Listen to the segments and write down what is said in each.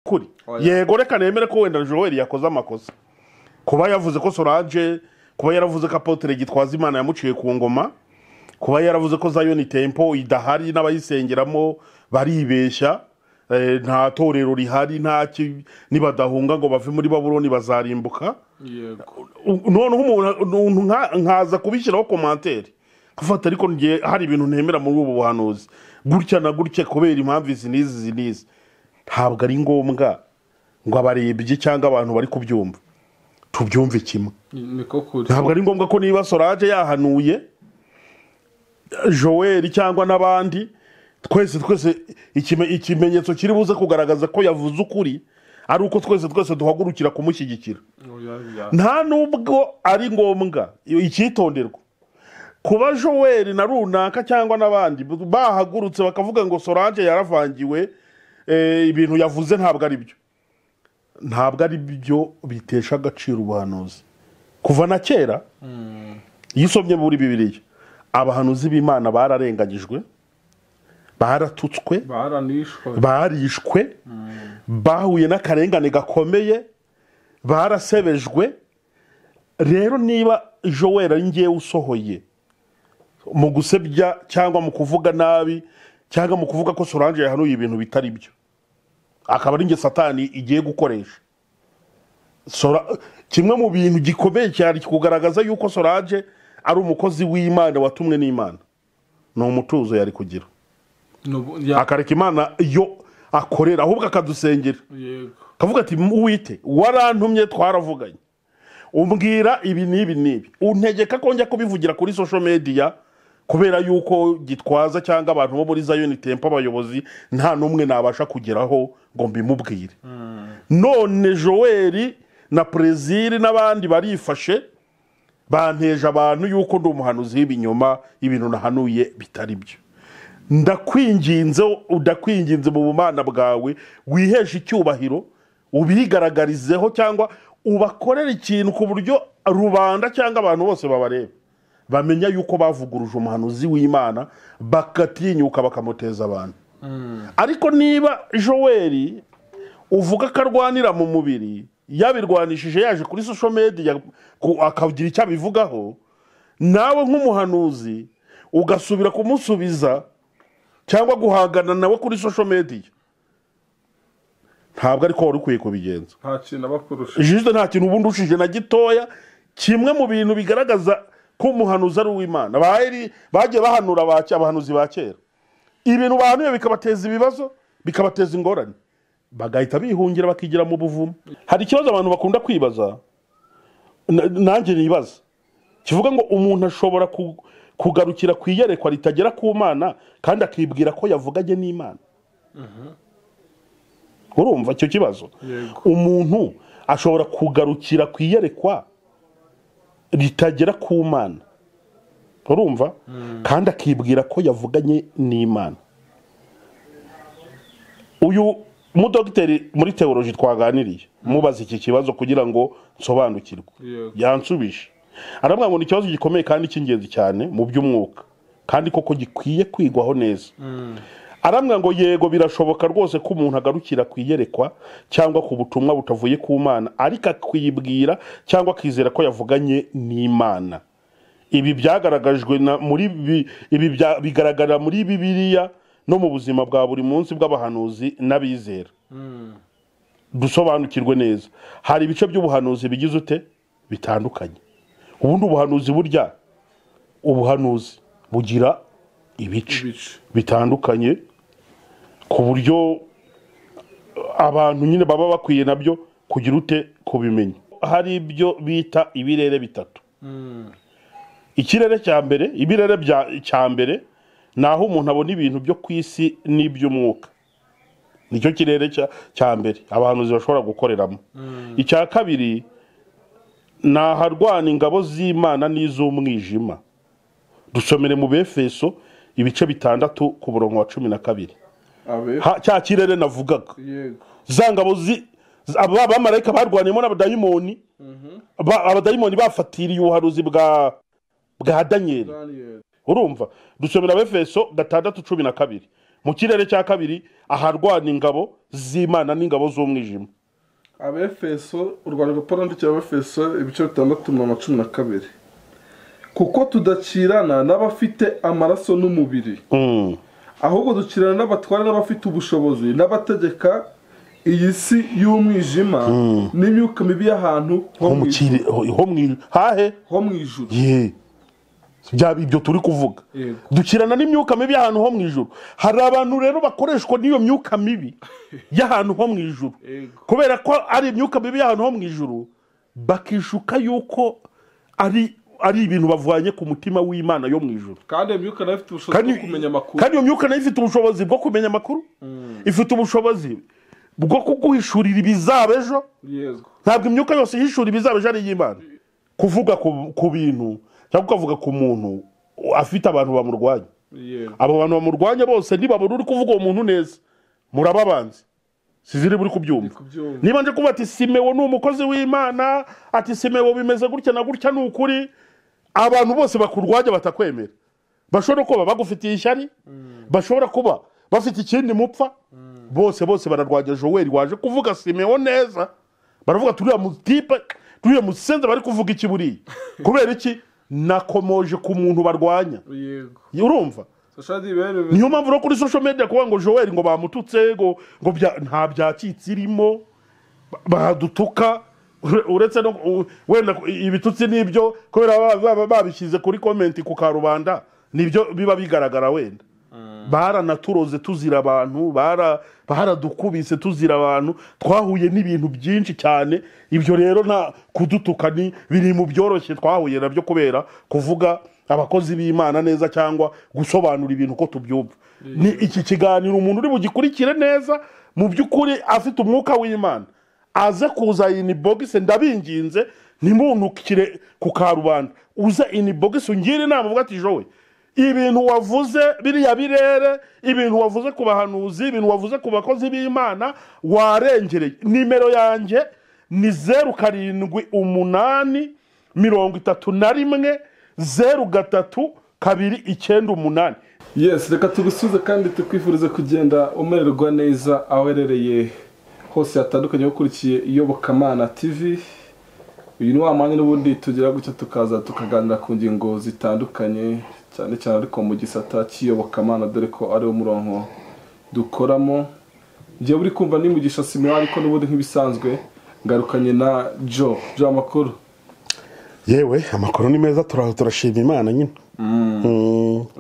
Kuri yego, reka nemere ko wenda Joel yakoze amakosa, kuba yavuze ko Solange, kuba yaravuze ko Apotre Gitwaza Imana yamuciye ku ngoma, kuba yaravuze ko Zion Temple idahari n'abayisengeramo baribeshya, nta torero rihari, nta nibadahunga ngo bave muri Babuloni bazarimbuka. Noneho umuntu nkaza kubishyiraho commentaire gufata, ariko ngiye hari ibintu ntemera muri ubu buhanuzi gutya na gutya kubera impamvu izi n'izi izi n'izi. Ntabwo ari ngombwa ngo abarebye cyangwa abantu bari kubyumva tubyumve kimwe. Ntabwo ari ngombwa ko niba Solange yahanuye Joel cyangwa n'abandi, twese twese ikimenyetso kiri buze kugaragaza ko yavuze ukuri ari uko twese twese duhagurukira kumushyigikira. Nta nubwo ari ngombwa icyitonderwa kuba Joel na runaka cyangwa n'abandi bahagurutse bakavuga ngo Solange yaravangiwe, ibintu yavuze ntabwo ari byo. Ntabwo ari byo bitesha agaciro ubuhanuzi. Kuva na kera iyo usomye muri Bibiliya, abahanuzi b'Imana bararenganyijwe, baratutswe, barishwe, bahuye n'akarengane gakomeye, barasebejwe. Rero niba Joel ari ngewe usohoye mu gusebya cyangwa mu kuvuga nabi cyangwa mu kuvuga ko Solange yahanuye ibintu bitari byo, akaba ari nge Satani igiye gukoresha, kimwe mu bintu gikomeye cyane kugaragaza yuko Solange ari umukozi w'Imana watumwe n'Imana, ni umutuzo yari kugira, akareka Imana yo akorera, ahubwo akadusengera, kavuga ati uwite warantumye twaravuganye, umbwira ibi n'ibi n'ibi, untegeka ko njya kubivugira kuri social media kubera yuko Gitwaza cyangwa abantu bo muri Zion Temple abayobozi nta numwe nabasha kugeraho ngo mbimubwire. None Joel na Prezili n'abandi barifashe banteje abantu yuko ndi umuhanuzi w'ibinyoma, ibintu nahanuye bitari byo. Ndakwinginze, udakwinginze mu bumana bwawe, wiheshe icyubahiro, ubigaragarizeho cyangwa ubakorera ikintu ku buryo rubanda cyangwa abantu bose babareba bamenya yuko bavuguruje umuhanuzi w'Imana, bakatinyuka bakamuteza abantu. Ariko niba Joel uvuga ko arwanira mu mubiri, yabirwanishije yaje kuri social media akagira icyo abivugaho, nawe nk'umuhanuzi ugasubira kumusubiza cyangwa guhangana nawe kuri social media, ntabwo ariko wari ukwiye kubigenza. Nta kintu abakurusha. Juste nta kintu ubundi ushije na gitoya. Kimwe mu bintu bigaragaza ko umuhanuzi ari uw'Imana, bagiye bahanura abahanuzi ba kera, ibintu bahanuye bikabateza ibibazo, bikabateza ingorane, bagahita bihungira bakigira mu buvumo. Hari ikibazo abantu bakunda kwibaza, nanjye nibaza, kivuga ngo umuntu ashobora kugarukira ku iyerekwa ritagera ku Mana kandi akibwira ko yavuganye n'Imana. Urumva icyo kibazo? Umuntu ashobora kugarukira ku iyerekwa ritagera ku Mana, urumva, kandi akibwira ko yavuganye n'Imana. Uyu mudogiteri muri theology twaganiriye mubaza iki kibazo kugira ngo nsobanukirwe, yansubije arambwira ngo ni ikibazo gikomeye kandi cy'ingenzi cyane mu by'umwuka, kandi koko gikwiye kwigwaho neza. Arambwira ngo yego birashoboka rwose ko umuntu agarukira ku iyerekwa cyangwa ku butumwa butavuye ku Mana, ariko akwibwira cyangwa akizera ko yavuganye n'Imana. Ibi byagaragajwe muri ibi bigaragara muri Bibiliya no mu buzima bwa buri munsi bw'abahanuzi n'abizera. Dusobanukirwe neza, hari ibice by'ubuhanuzi bigize ute bitandukanye. Ubundi ubuhanuzi burya ubuhanuzi bugira ibice bitandukanye ku buryo abantu nyine baba bakwiye nabyo kugira ute kubimenya. Hari ibyo bita ibirere bitatu. Ikirere cya mbere, ibirere cya mbere naho umuntu abona ibintu byo ku isi n'iby'umwuka, nicyo kirere cya mbere abahanuzi bashobora gukoreramo. Icya kabiri naharwana ingabo z'Imana n'iz'umwijima. Dusomere mu Befeso ibice 6 ku murongo wa 12. Cya kirere navugaga, za ngabo abamarayika barwaniyemo n'abadayimoni, abadayimoni bafatiriye ubuhanuzi bwa Daniel. Urumva, dusomera Befeso 6:12. Mu kirere cya kabiri aharwana ingabo z'Imana n'ingabo z'umwijima. Abefeso, urwandiko Pawulo yandikiye Abefeso ibice 6:12. Kuko tudakirana n'abafite amaraso n'umubiri, ahubwo dukirana n'abatwara n'abafite ubushobozi n'abategeka iyi si y'umwijima n'imyuka mibi y'ahantu ho ho mu ijuru. Byaba ibyo turi kuvuga, dukirana n'imyuka mibi y'ahantu ho mu ijuru. Hari abantu rero bakoreshwa n'iyo myuka mibi y'ahantu ho mu ijuru, kubera ko ari imyuka mibi y'ahantu ho mu ijuru, bakishuka yuko ari ibintu bavanye ku mutima w'Imana yo mu ijuru. Kandi iyo myuka nayo ifite ubushobozi bwo kumenya amakuru. Kandi iyo myuka nayo ifite ubushobozi bwo kumenya amakuru, ifite ubushobozi bwo kuguhishurira ibizaba ejo. Ntabwo imyuka yose ihishura ibizaba ejo ari iy'Imana. Kuvuga ku bintu cyangwa ukavuga ku muntu afite abantu bamurwanya, abo bantu bamurwanya bose nibabona uri kuvuga uwo muntu neza, murababanzi siziri buri kubyumva. Niba nje kuba ati Simewo ni umukozi w'Imana, ati Simewo bimeze gutya na gutya, ni ukuri, abantu bose bakurwanya batakwemera, bashobora kuba bagufitiye ishyari, bashobora kuba bafite ikindi mupfa, bose bose bararwanya Joel waje kuvuga Simewo neza. Baravuga turiya mutipe, turiya musenze bari kuvuga iki buriya? Kubera iki? Nakomoje ku muntu barwanya. Urumva? Niyo mpamvu no kuri social media kuvuga ngo Joel ngo bamututse ngo nta byacitse irimo, badutuka, uretse no wenda ibitutsi nibyo kubera babishyize kuri comment ku karubanda, nibyo biba bigaragara wenda. Baranaturoze tuzira abantu, baradukubise tuzira abantu, twahuye n'ibintu byinshi cyane. Ibyo rero nta kudutuka ni biri mu byoroshye twahuye nabyo kubera kuvuga abakozi b'Imana neza cyangwa gusobanura ibintu ko tubyumva. Ni iki kiganiro umuntu uri bugikurikire neza mu by'ukuri afite umwuka w'Imana aze kuza inbox, ndabinginze ntimuntukire ku karubanda, uze inbox ungire inama uvuga ati Jowe, ibintu wavuze biriya birere, ibintu wavuze ku bahanuzi, ibintu wavuze ku bakozi b'Imana warengereye. Nimero yanjye ni 078 31 03 298. Yes, reka tugusuze kandi tukwifurize kugenda umererwa neza aho uherereye hose hatandukanye ukurikiye Iyobokamana TV. Uyu ni wa mwanya n'ubundi tugira gutya tukaza tukaganira ku ngingo zitandukanye, cyane cyane ariko mu gisata cy'iyobokamana, dore ko ari umurongo dukoramo. Ngiye buri kumva ni Mugisha Simeon, ariko n'ubundi nk'ibisanzwe ngarukanye na Joe. Joe, amakuru? Yewe, amakuru ni meza, turashima Imana nyine.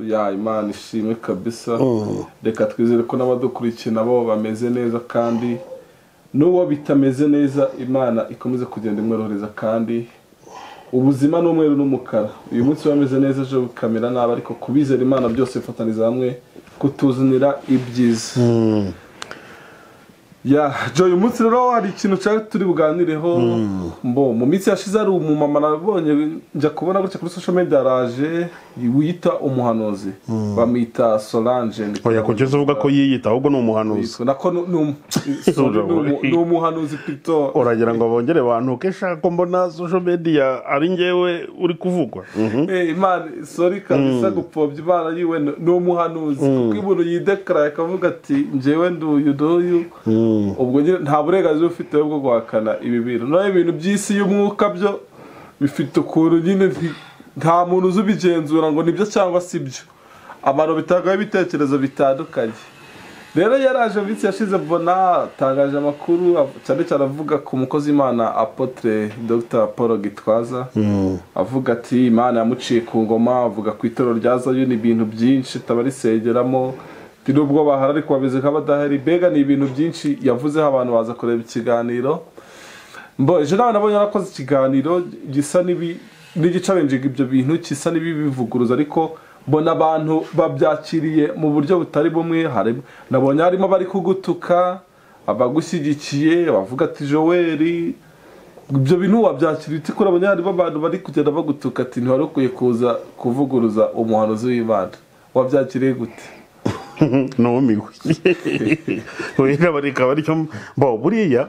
Ya Imana ishimwe kabisa. Reka twizere ko n'abadukurikiye nabo bameze neza, kandi n'uwo bitameze neza Imana ikomeze kugenda imworohereza, kandi ubuzima n'umweru n'umukara. Uyu munsi bameze neza, ejo bukamera nabi, ariko kubizera Imana byose bifataniza hamwe kutuzanira ibyiza. Ya Joe, uyu munsi rero hari ikintu cyari turi buganireho. Mbo mu minsi yashize ari umumama nabonye njya kubona gutya kuri social media, araje wiyita umuhanuzi, bamwita Solange. Oya, kugeza uvuga ko yiyita ahubwo ni umuhanuzi. Nako ni umuhanuzi pito. Uragira ngo bongere bantuke shaka mbona social media ari ngewe uri kuvugwa. Imana sorry kabisa gupfobya Imana yiwe, ni umuhanuzi kuko ibuntu yideklara akavuga ati ngewe nduyu nduyu. Ubwo nta burenganzira ufite bwo guhakana ibi bintu. Naho ibintu by'isi y'umwuka byo bifite ukuntu nyine nta muntu uzi ubigenzura ngo nibyo cyangwa si byo. Abantu bitagaho ibitekerezo bitandukanye. Rero yaraje minsi yashize mbona atangaje amakuru cyane cyane avuga ku mukozi Imana Apotre Dr Paul Gitwaza, avuga ati Imana yamuciye ku ngoma, avuga ku itorero rya Zayuni ibintu byinshi tabarisengeramo, nubwo bahara ariko bameze nk'abadahari. Mbega ni ibintu byinshi yavuzeho, abantu baza kureba ikiganiro. Mbo ejo nawe nabonye yarakoze ikiganiro gisa n'igicalenjinga ibyo bintu, gisa n'ibibivuguruza, ariko mbona abantu babyakiriye mu buryo butari bumwe. Nabonye harimo bari kugutuka, abagushyigikiye bavuga ati Joel ibyo bintu wabyakiriye ute? Ko nabonye harimo abantu bari kugenda bagutuka ati ntiwari ukwiye kuza kuvuguruza umuhanuzi w'Imana, wabyakiriye gute? Numiwe. Wenda bareka baricyo bo buriya.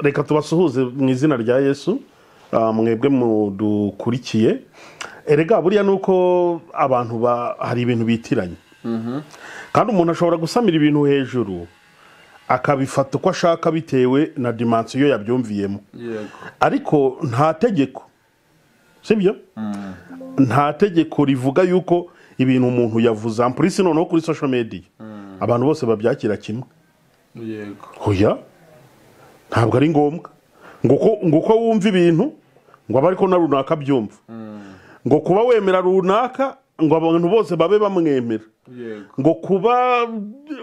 Reka tubasuhuze mu izina rya Yesu, mwebwe mudukurikiye. Erega buriya nuko abantu hari ibintu bitiranye. Kandi umuntu ashobora gusamira ibintu hejuru akabifata uko ashaka bitewe na dimension yabyumviyemo. Yego. Ariko nta tegeko, sibyo? Nta tegeko rivuga yuko ibintu umuntu yavuze ampurisi noneho kuri social media abantu bose babyakira kimwe. Yego. Oya, ntabwo ari ngombwa ngo uko wumva ibintu ngo abe ariko na runaka byumva, ngo kuba wemera runaka ngo abantu bose babe bamwemera, Yego. ngo kuba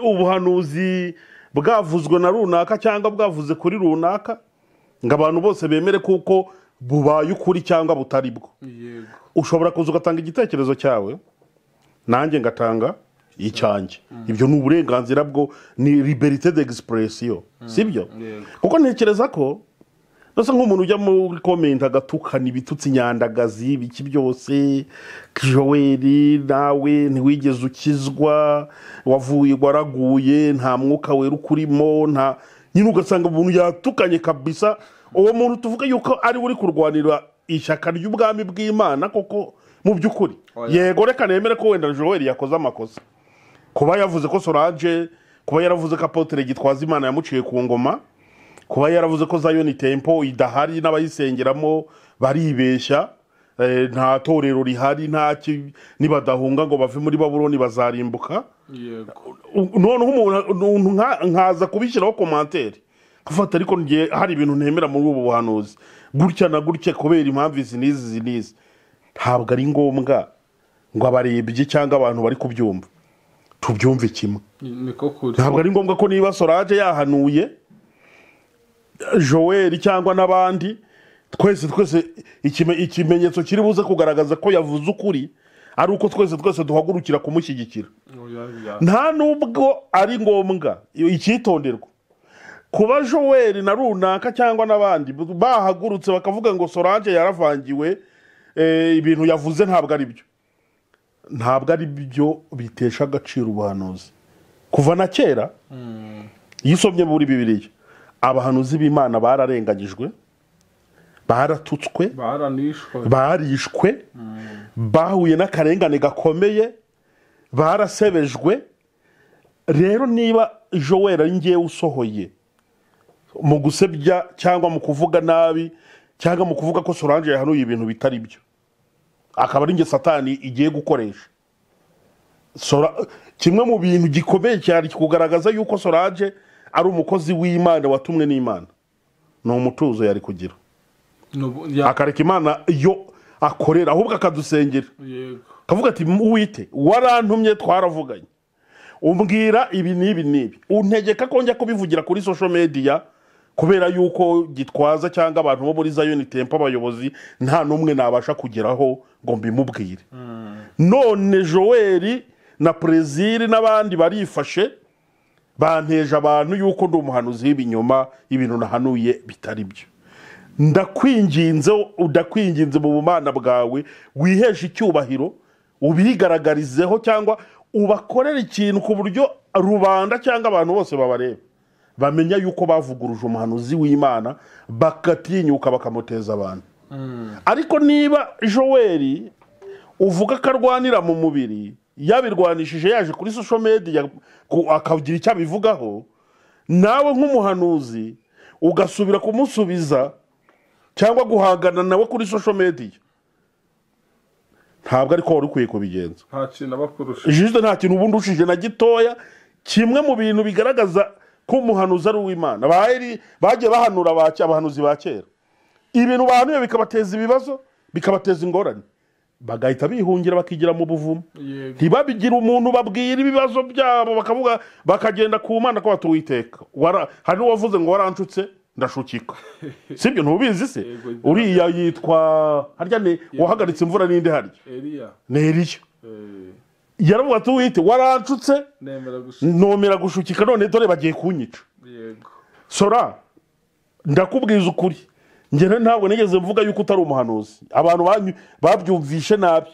ubuhanuzi bwavuzwe na runaka cyangwa bwavuze kuri runaka ngo abantu bose bemere kuko bubaye ukuri cyangwa butari bwo. Yego. Ushobora kuza ugatanga igitekerezo cyawe, nanjye ngatanga icyanjye. Ibyo ni uburenganzira bwo, ni liberté d'expression, sibyo? Yego. Kuko ntekereza ko nose nk'umuntu ujya muri comment agatukana ibitutsi nyandagazi ibiki byose, Joel nawe ntiwigeze ukizwa, wavuye waraguye, nta mwuka wera ukurimo, nta nyine, ugasanga umuntu yatukanye kabisa. Uwo muntu tuvuga yuko ari we uri kurwanira ishyaka ry'ubwami bw'Imana koko mu by'ukuri? Oya. Yego, reka nemere ko wenda Joel yakoze amakosa, kuba yavuze ko Solange, kuba yaravuze ko Apotre Gitwaza Imana yamuciye ku ngoma, kuba yaravuze ko Zion Temple idahari n'abayisengeramo baribeshya, nta torero rihari, nta nibadahunga ngo bave muri Babuloni bazarimbuka. Yego. Noneho umuntu nkaza kubishyiraho commentaire kufata, ariko ngiye hari ibintu ntemera muri ubu buhanuzi gutya na gutya kubera impamvu izi n'izi izi n'izi. Ntabwo ari ngombwa ngo abarebye cyangwa abantu bari kubyumva tubyumve kimwe. Niko kuri. Ntabwo ari ngombwa ko niba Solange yahanuye Joel cyangwa n'abandi twese twese ikimenyetso kiri buze kugaragaza ko yavuze ukuri ari uko twese twese duhagurukira kumushyigikira. Oya, ya. Nta nubwo ari ngombwa icyitonderwa kuba Joel na runaka cyangwa n'abandi bahagurutse bakavuga ngo Solange yaravangiwe, ibintu yavuze ntabwo ari byo. Ntabwo ari byo bitesha agaciro ubuhanuzi. Kuva na kera iyo usomye muri Bibiliya, abahanuzi b'Imana bararenganyijwe, baratutswe, baranishwe, barishwe, bahuye n'akarengane gakomeye, barasebejwe. Rero niba Joel ari ngewe usohoye mu gusebya cyangwa mu kuvuga nabi cyangwa mu kuvuga ko Solange yahanuye ibintu bitari byo, akaba ari nge Satani igiye gukoresha, kimwe mu bintu gikomeye cyane kugaragaza yuko Solange ari umukozi w'Imana watumwe n'Imana ni umutuzo yari kugira, akareka Imana yo akorera, ahubwo akadusengera. Yego. Kavuga ati uwite warantumye, twaravuganye, umbwira ibi n'ibi n'ibi, untegeka ko njya kubivugira kuri social media kubera yuko Gitwaza cyangwa abantu bo muri Zion Temple abayobozi nta n'umwe nabasha kugeraho ngo mbimubwire. None Joel na Prezili n'abandi barifashe banteje abantu yuko ndi umuhanuzi w'ibinyoma, ibintu nahanuye bitari byo. Ndakwinginze, udakwinginze mu bumana bwawe, wiheshe icyubahiro, ubigaragarizeho cyangwa ubakorere ikintu ku buryo rubanda cyangwa abantu bose babareba bamenya yuko bavuguruje umuhanuzi w'Imana, bakatinyuka bakamuteza abantu. Ariko niba Joel uvuga ko arwanira mu mubiri yabirwanishije yaje kuri social media akagira icyo abivugaho, nawe nk'umuhanuzi ugasubira kumusubiza cyangwa guhangana nawe kuri social media, ntabwo ariko wari ukwiye kubigenza. Nta kintu abakurusha. Juste nta kintu ubundi ushije na gitoya. Kimwe mu bintu bigaragaza ko umuhanuzi ari uw'Imana, bagiye bahanura abahanuzi ba kera, ibintu bahanuye bikabateza ibibazo, bikabateza ingorane, bagahita bihungira bakigira mu buvumo. Yego. Ntibabigira umuntu babwira ibibazo byabo, bakavuga bakagenda ku Mana ko batuwiteka. Hari n'uwavuze ngo waranshutse ndashukika, sibyo? Ntubizi se? Yego. Uriya yitwa harya ni wahagaritse imvura ninde harya? Eliya. Ni Eliya. Yaravuga ati uwite waranshutse Nemera gushukika. nomera gushukika, none dore bagiye kunyica. Yego. Sora, ndakubwiza ukuri, njye ntabwo nigeze mvuga yuko utari umuhanuzi, abantu babyumvishe nabi,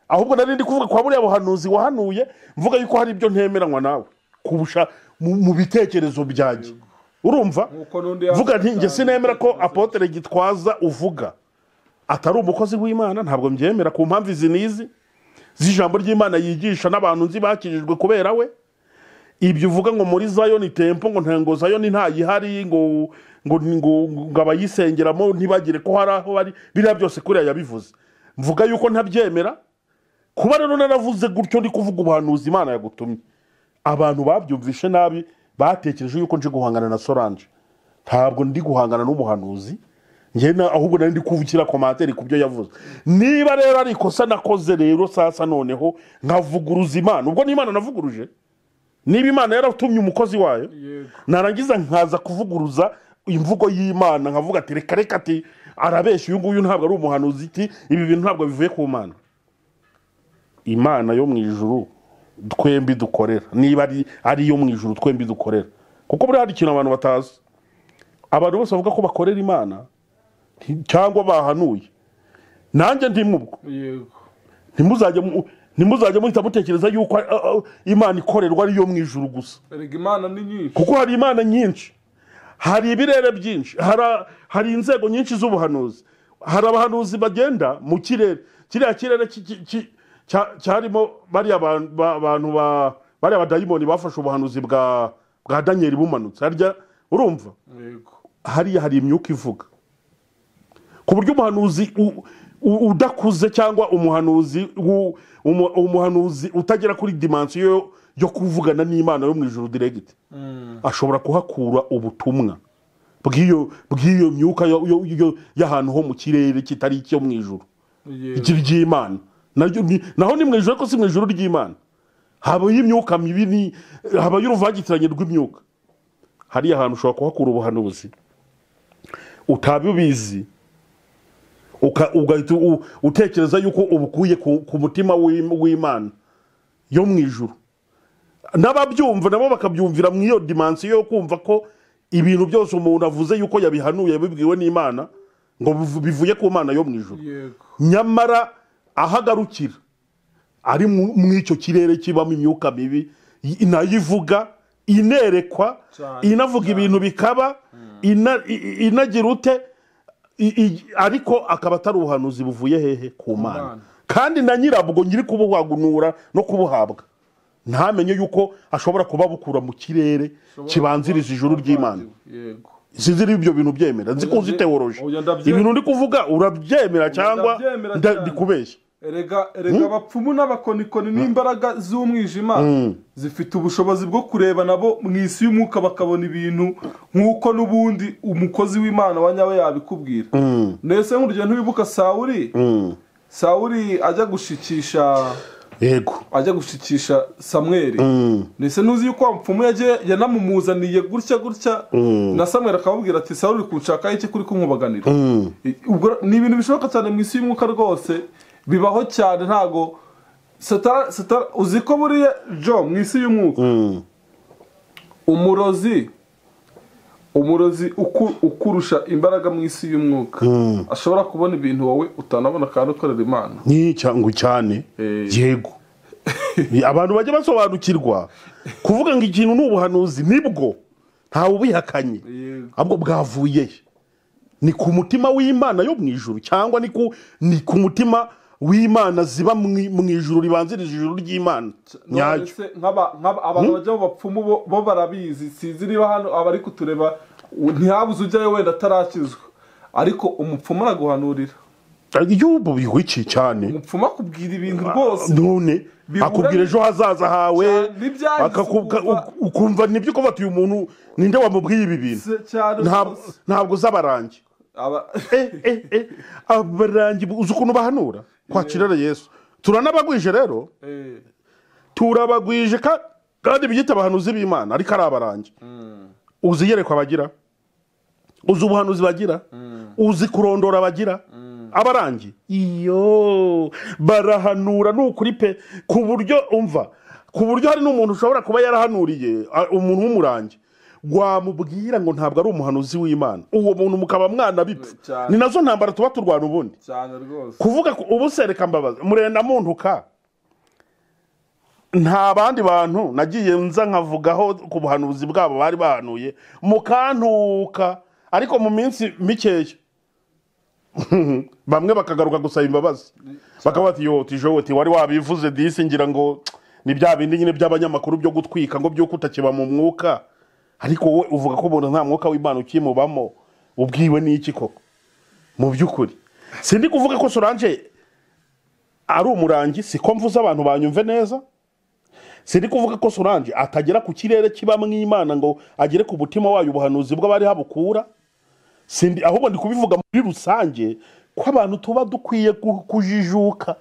ahubwo nari ndi kuvuga kwa buriya buhanuzi wahanuye, mvuga yuko hari ibyo ntemeranywa nawe kubusha mu bitekerezo byanjye. Urumva? Nkuko n'undi Mvuga nti njye sinemera ko Apotre Gitwaza uvuga atari umukozi w'Imana, ntabwo mbyemera ku mpamvu izi n'izi. z'ijambo ry'Imana yigisha n'abantu nzi bakijijwe kubera we. Ibyo uvuga ngo muri Zion Temple ngo ntango Zion ntayihari ngo ngo ngo abayisengeramo ntibagire ko hari aho bari, biriya byose kuriya yabivuze. Mvuga yuko ntabyemera. Kuba rero naravuze gutyo ndi kuvuga ubuhanuzi Imana yagutumye, abantu babyumvishe nabi, batekereje yuko nje guhangana na Solange. Ntabwo ndi guhangana n'umuhanuzi njye, ahubwo nari ndi kuvukira commentaire ku byo yavuze. Niba rero ari ikosa nakoze rero sasa noneho nkavuguruza Imana, ubwo ni Imana navuguruje. Niba Imana yaratumye umukozi wayo, narangiza nkaza kuvuguruza imvugo y'Imana nkavuga ati reka reka ati arabeshya uyu nguyu ntabwo ari umuhanuzi, iti ibi bintu ntabwo bivuye ku Mana. Imana yo mu ijuru twembi dukorera, niba ari yo mu ijuru twembi dukorera, kuko buri hari ikintu abantu batazi. Abantu bose bavuga ko bakorera Imana cyangwa bahanuye, nanjye ndimubwo. Yego, ntimuzajye muhita mutekereza yuko Imana ikorerwa ari yo mu ijuru gusa. Erega Imana ni nyinshi, kuko hari Imana nyinshi, hari ibirere byinshi, hari inzego nyinshi z'ubuhanuzi, hari abahanuzi bagenda mu kirere. Kiriya kirere cyarimo bariya abantu bariya badayimoni bafashe ubuhanuzi bwa Daniel bumanutse harya, urumva? Yego, hariya hari imyuka ivuga ku buryo umuhanuzi udakuze cyangwa umuhanuzi utagera kuri dimension yo kuvugana n'Imana yo mu ijuru direct, ashobora kuhakura ubutumwa bw'iyo myuka y'ahantu ho mu kirere kitari icyo mu ijuru ry'Imana. Naho ni mu ijuru ko si mu ijuru ry'Imana, habayo imyuka mibi, habayo uruvangitiranye rw'imyuka. Hariya ahantu ushobora kuhakura ubuhanuzi utabibizi, ugahita utekereza yuko ubukuye ku mutima w'Imana yo mu ijuru. N'ababyumva nabo bakabyumvira mu iyo dimension yo kumva ko ibintu byose umuntu avuze yuko yabihanuye yabibwiwe n'Imana ngo bivuye ku Mana yo mu ijuru. Nyamara ahagarukira ari mu icyo kirere kibamo imyuka mibi, inayivuga, inerekwa, inavuga ibintu bikaba, inagira ute, ariko akaba atari ubuhanuzi buvuye hehe? Ku Mana. Kandi na nyirabwo nyiri kubuhagunura no kubuhabwa ntamenye yuko ashobora kuba bukura mu kirere kibanziriza ijuru ry'Imana. Yego, sinzi ibyo bintu byemera, nzi ko uzi theology. Ibintu ndi kuvuga urabyemera cyangwa ndi kubeshya? Erega abapfumu n'abakonikoni n'imbaraga z'umwijima zifite ubushobozi bwo kureba nabo mu isi y'umwuka bakabona ibintu nk'uko n'ubundi umukozi w'Imana wa nyawe yabikubwira. Nese nk'urugero ntiwibuka Sawuli? Sawuli ajya gushikisha, yego, ajya gushikisha Samweli. Nese ntuzi yuko mupfumu yaje yanamumuzaniye gutya gutya, na Samweli akamubwira ati Sawuli kunshaka iki kuri kunkubaganira. Ubwo ni ibintu bishoboka cyane mu isi y'umwuka rwose, bibaho cyane. Ntago Satani uzi ko buriya jo mu isi y'umwuka umurozi ukurusha imbaraga mu isi y'umwuka ashobora kubona ibintu wowe utanabona kandi ukorera Imana. Ni cyangwa cyane. Yego, abantu bajya basobanukirwa kuvuga ngo ikintu ni ubuhanuzi nibwo ntawe ubihakanye, ahubwo bwavuye ni ku mutima w'Imana yo mu ijuru cyangwa ni ku mutima w'Imana ziba mu ijuru ribanziriza ijuru ry'Imana nyacyo. Abantu bajya mu bapfumu bo barabizi, sinzi niba hano abari kutureba ntihabuze ujyayo wenda atarakizwa, ariko umupfumu araguhanurira. Iki cyane umupfumu akubwira ibintu rwose, none akubwira ejo hazaza hawe, ukumva nibyo ko batuye umuntu ninde wamubwiye ibi bintu. Ntabwo uzabarangi abarangi uzi ukuntu bahanura kwakirira Yesu. Turanabagwije rero, turabagwije kandi biyita abahanuzi b'Imana ariko ari abarangi. Uzi iyerekwa bagira, uzi ubuhanuzi bagira, uzi kurondora bagira. Abarangi iyo barahanura n'ukuri pe, ku buryo umva, ku buryo hari n'umuntu ushobora kuba yarahanuriye umuntu w'umurangi wamubwira ngo ntabwo ari umuhanuzi w'Imana, uwo muntu mukaba mwana bipfa. Ni nazo ntambara tuba turwana ubundi cyane rwose. Kuvuga ubu sereka mbabaza murenda muntuka, nta bandi bantu nagiye nza nkavugaho ku buhanuzi bwabo bari bahanuye mukantuka, ariko mu minsi mikeya bamwe bakagaruka gusaba imbabazi, Bakaba bati yo tijowe ti wari wabivuze disi, ngira ngo ni bya bindi nyine by'abanyamakuru byo gutwika ngo byuko utakiba mu mwuka, ariko wowe uvuga ko umuntu nta mwuka w'Imana ukimubamo, ubwiwe n'iki koko? Mu by'ukuri sindi kuvuga ko Solange ari umurangi, siko mvuze abantu banyumve neza. Sindi kuvuga ko Solange atagera ku kirere kibamwe Imana ngo agere ku mutima wayo ubuhanuzi bw'abari habukura. Sindi, ahubwo ndi kubivuga muri rusange ko abantu tuba dukwiye kujijuka.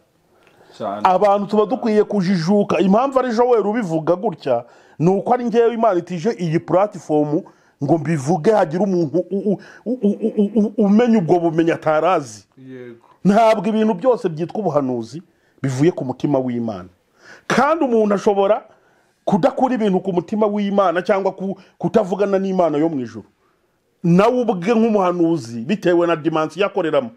Abantu tuba dukwiye kujijuka. Impamvu ari Joel ubivuga gutya ni uko ari ngewe Imana itije iyi platform ngo mbivuge hagira umuntu umenya ubwo bumenyi atarazi. Ntabwo ibintu byose byitwa ubuhanuzi bivuye ku mutima w'Imana. Kandi umuntu ashobora kudakura ibintu ku mutima w'Imana cyangwa kutavugana n'Imana yo mu ijuru, nawe ubwe nk'umuhanuzi bitewe na dimension yakoreramo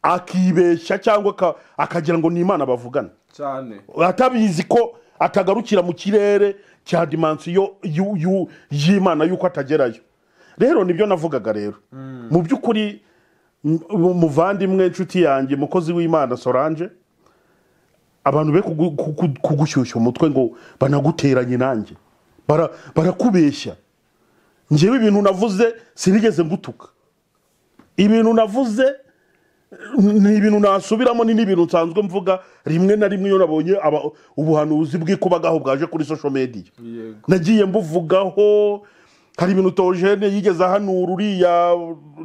akibeshya cyangwa akagira ngo ni Imana bavugana cyane, atabizi ko atagarukira mu kirere cya dimension y'Imana yuko atagerayo. Rero nibyo navugaga rero. Mu by'ukuri muvandimwe inshuti yanjye mukozi w'Imana Solange, abantu be kugushyushya umutwe ngo banaguteranye nanjye, barakubeshya. Njyewe ibintu navuze sinigeze ngutuka, ibintu navuze ni ibintu nasubiramo, ni n'ibintu nsanzwe mvuga rimwe na rimwe iyo nabonye ubuhanuzi bw'ikubagaho bwaje kuri social media. Nagiye mbuvugaho. Hari ibintu Tojene yigeze ahanura uriya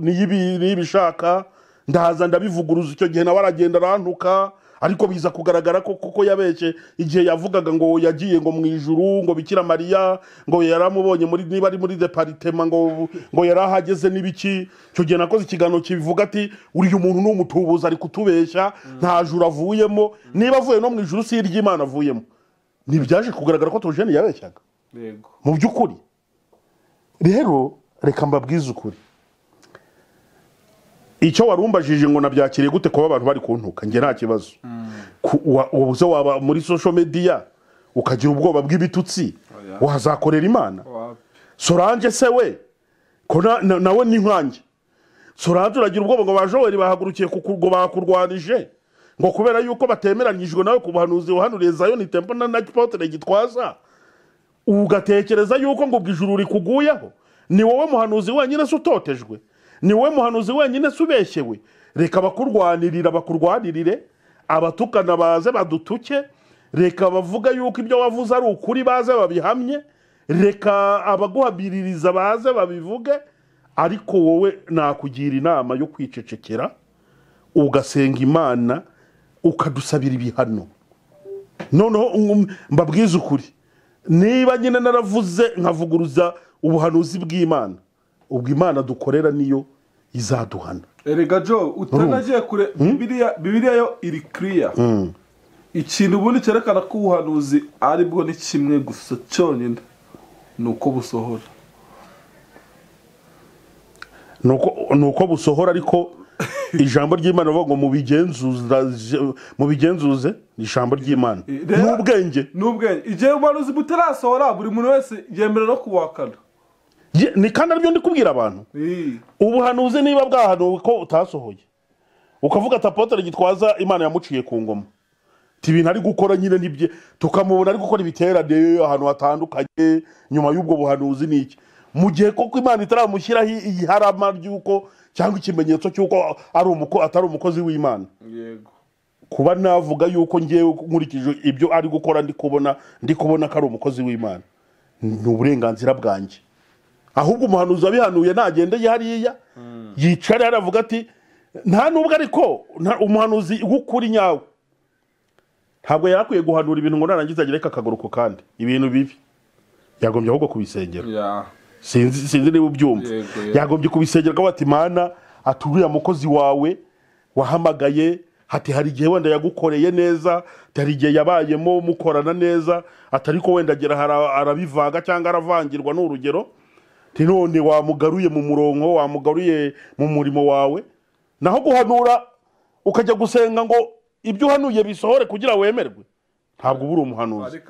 niyibishaka, ndaza ndabivuguruza. Icyo gihe nawe aragenda arantuka, ariko biza kugaragara ko kuko yabeshye igihe yavugaga ngo yagiye ngo mu ijuru ngo Bikira Mariya ngo yaramubonye muri niba ari muri departement ngo yarahageze n'ibiki. Icyo gihe nakoze ikiganiro kibivuga ati uriya umuntu ni umutubuza ari kutubeshya, nta juru avuyemo, niba avuye no mu ijuru si iry'Imana avuyemo. Ntibyaje kugaragara ko Tojene yabeshyaga. Yego. Mu by'ukuri rero reka mbabwize ukuri, icyo warumbajije ngo nabyakiriye gute kuba abantu bari kuntuka, nge nta kibazo. Ubuze waba muri social media ukagira ubwoba bw'ibitutsi, wazakorera Imana? Solange se we ko nawe ni nkanjye. Solange uragira ubwoba ngo ba Joel bahagurukiye ngo bakurwanije ngo kubera yuko batemeranyijwe nawe ku buhanuzi wahanuriye Zion Temple na Apotre Gitwaza, ugatekereza yuko ngo ijuru rikuguyeho. Ni wowe muhanuzi wenyine se utotejwe? Ni wowe muhanuzi wenyine se ubeshyewe? Reka bakurwanirira bakurwanirire, abatukana baze badutuke, reka bavuga yuko ibyo wavuze ari ukuri baze babihamye, reka abaguhabiririza baze babivuge. Ariko wowe nakugira inama yo kwicecekera, ugasenga Imana, ukadusabira ibihano. Noneho mbabwize ukuri, niba nyine naravuze nkavuguruza ubuhanuzi bw'Imana, ubwo Imana dukorera niyo izaduhana. Erega Jo, utanagiye kure, Bibiliya yo iri clear. Ikintu ubundi cyerekana ko ubuhanuzi ari bwo ni kimwe gusa cyonyine, nuko busohora. Nuko busohora, ariko ijambo ry'Imana rivuga ngo mubigenzuze, ni ijambo ry'Imana n'ubwenge. N'ubwenge. Igihe ubuhanuzi butarasohora buri muntu wese yemera no kubuhakana. Ni kandi aribyo ndi kubwira abantu. Ubuhanuzi niba bwahanuwe ko utasohoye, ukavuga ati Apotre Gitwaza Imana yamuciye ku ngoma, ti ibintu ari gukora nyine nibye, tukamubona ari gukora ibiterane ahantu hatandukanye nyuma y'ubwo buhanuzi niki, mu gihe koko Imana itaramushyiraho iharama ry'uko cyangwa ikimenyetso cy'uko ari atari umukozi w'Imana. Yego. Kuba navuga yuko ngewe nkurikije ibyo ari gukora ndi kubona ko ari umukozi w'Imana, ni uburenganzira bwanjye. Ahubwo umuhanuzi abihanuye nagende hariya yicare aravuga ati nta nubwo, ariko umuhanuzi w'ukuri nyawe ntabwo yarakwiye guhanura ibintu ngo narangiza agereka akaguru ku kandi ibintu bibi, yagombye ahubwo kubisengera. Sinzi niba ubyumva. Yagombye kubisengera ko ati Mana aturiya mukozi wawe wahamagaye, hati hari igihe wenda yagukoreye neza, hari igihe yabayemo mukorana neza, atari ko wenda agera arabivanga cyangwa aravangirwa n'urugero, none wamugaruye mu murongo, wamugaruye mu murimo wawe. Naho guhanura ukajya gusenga ngo ibyo uhanuye bisohore kugira wemerwe, ntabwo ubura umuhanuzi.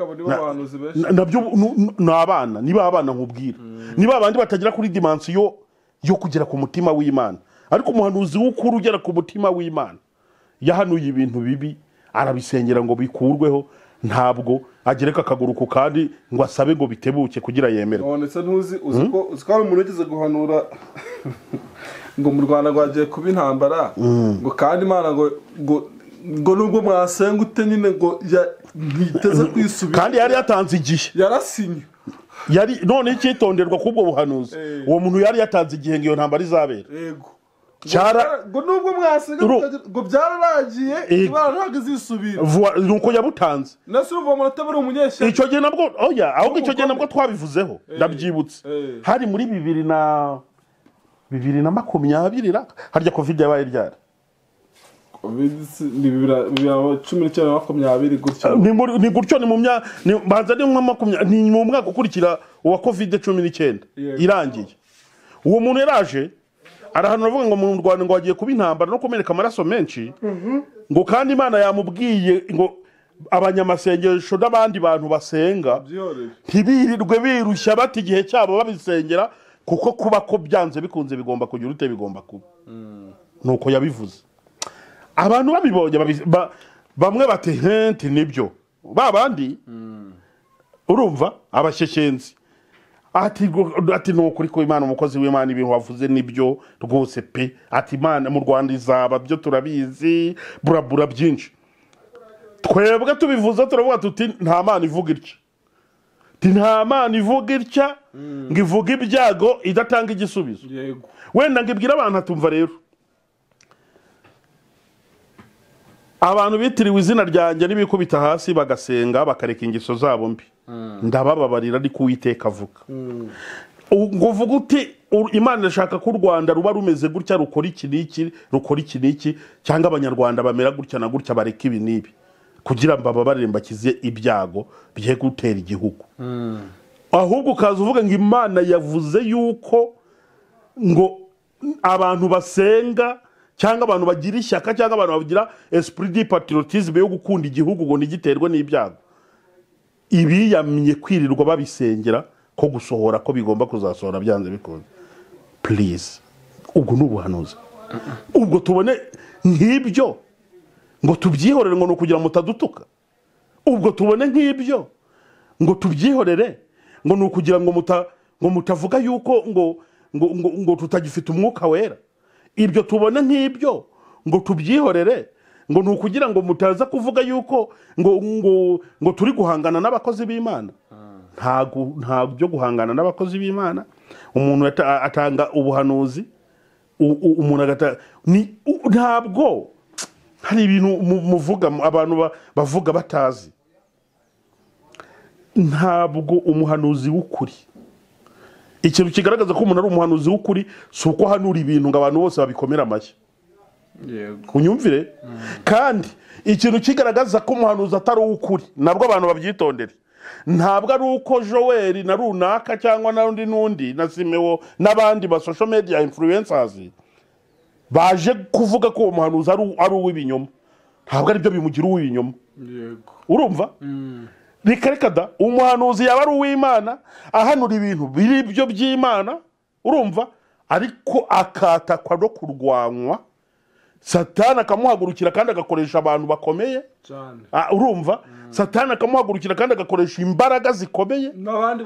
Nabyo ni abana, niba abana nkubwira, niba abandi batagera kuri dimension yo kugera ku mutima w'Imana. Ariko umuhanuzi w'ukuri ugera ku mutima w'Imana yahanuye ibintu bibi arabisengera ngo bikurweho, ntabwo agereka akaguru ku kandi ngo asabe ngo bitebuke kugira yemerwe. None se ntuzi uzi ko hari umuntu wigeze guhanura ngo mu Rwanda rwagiye kuba intambara, ngo kandi Imana ngo nubwo mwasenga ute nyine ngo ntiteze kwisubira, kandi yari yatanze igihe, yarasinye yari none icyitonderwa kubwo buhanuzi, uwo muntu yari yatanze igihe ngo iyo ntambara izabera. Yego, ngo nubwo mwasenga ngo byararangiye, Imana ntabwo izisubira, nuko yabutanze. Nase uruva mu rataba ari umunyeshyaka icyo gihe nabwo, oya, ahubwo icyo gihe nabwo twabivuzeho, ndabyibutse, hari muri 2020 harya Covid yabaye ryari? Covid ni 2019 20 gutyo, ni gutyo, ni mu banza ni ni mu mwaka ukurikira wa Covid 19 irangiye. Uwo muntu yaraje arahanura avuga ngo mu Rwanda ngo hagiye kuba intambara no kumeneka amaraso menshi, ngo kandi Imana yamubwiye ngo abanyamasengesho n'abandi bantu basenga ntibirirwe birushya bati igihe cyabo babisengera, kuko kuba ko byanze bikunze bigomba kugira ute, bigomba kuba. Nuko yabivuze, abantu babibonye bamwe bati henti nibyo, babandi urumva abashyekenzi ati nukuri ko Imana, umukozi w'Imana ibintu wavuze nibyo rwose pe, ati Imana mu Rwanda izaba byo turabizi, burabura byinshi. Twebwe tubivuze turavuga tuti nta Mana ivuga itya, nta Mana ivuga itya ngo ivuge ibyago idatanga igisubizo. Yego, wenda ngo ibwire abantu atumva. Rero abantu bitiriwe izina ryanjye n'ibikubita hasi bagasenga bakareka ingeso zabo mbi, ndabababarira, ariko Uwiteka avuga. Ngo uvuge uti Imana irashaka ko u Rwanda ruba rumeze gutya, rukora iki n'iki, rukora iki n'iki, cyangwa abanyarwanda bamera gutya na gutya, bareka ibi n'ibi, kugira ngo bababarire mbakize ibyago bigiye gutera igihugu. Ahubwo ukaza uvuga ngo Imana yavuze yuko ngo abantu basenga cyangwa abantu bagira ishyaka cyangwa abantu bagira esprit de patriotisme yo gukunda igihugu ngo ntigiterwe n'ibyago, ibiyamye kwirirwa babisengera ko gusohora ko bigomba kuzasohora byanze bikunze. Please, ubwo ni ubuhanuzi. Ubwo tubone nk'ibyo ngo tubyihorere ngo ni ukugira mutadutuka. Ubwo tubone nk'ibyo ngo tubyihorere ngo ni ukugira ngo mutavuga yuko ngo tutagifite umwuka wera. Ibyo tubone nk'ibyo ngo tubyihorere ngo ni ukugira ngo mutaza kuvuga yuko ngo turi guhangana n'abakozi b'Imana. Nta byo guhangana n'abakozi b'Imana. Umuntu atanga ubuhanuzi, umuntu agata ni ntabwo hari ibintu muvuga abantu bavuga batazi. Ntabwo umuhanuzi w'ukuri, ikintu kigaragaza ko umuntu ari umuhanuzi w'ukuri si uko hanura ibintu ngo abantu bose babikomera amashyi. Yego, unyumvire. Kandi ikintu kigaragaza ko umuhanuzi atari uw'ukuri nabwo abantu babyitondere, ntabwo ari uko Joel na runaka cyangwa n'undi n'undi na Simeo n'abandi ba social media influencers baje kuvuga ko uwo muhanuzi ari uw'ibinyoma, ntabwo ari byo bimugira uw'ibinyoma. Yego, urumva? Reka da, umuhanuzi yaba ari uw'Imana ahanura ibintu biri byo by'Imana, urumva, ariko akatakwa no kurwanywa, Satani akamuhagurukira kandi agakoresha abantu bakomeye cyane. Urumva, Satani akamuhagurukira kandi agakoresha imbaraga zikomeye n'abandi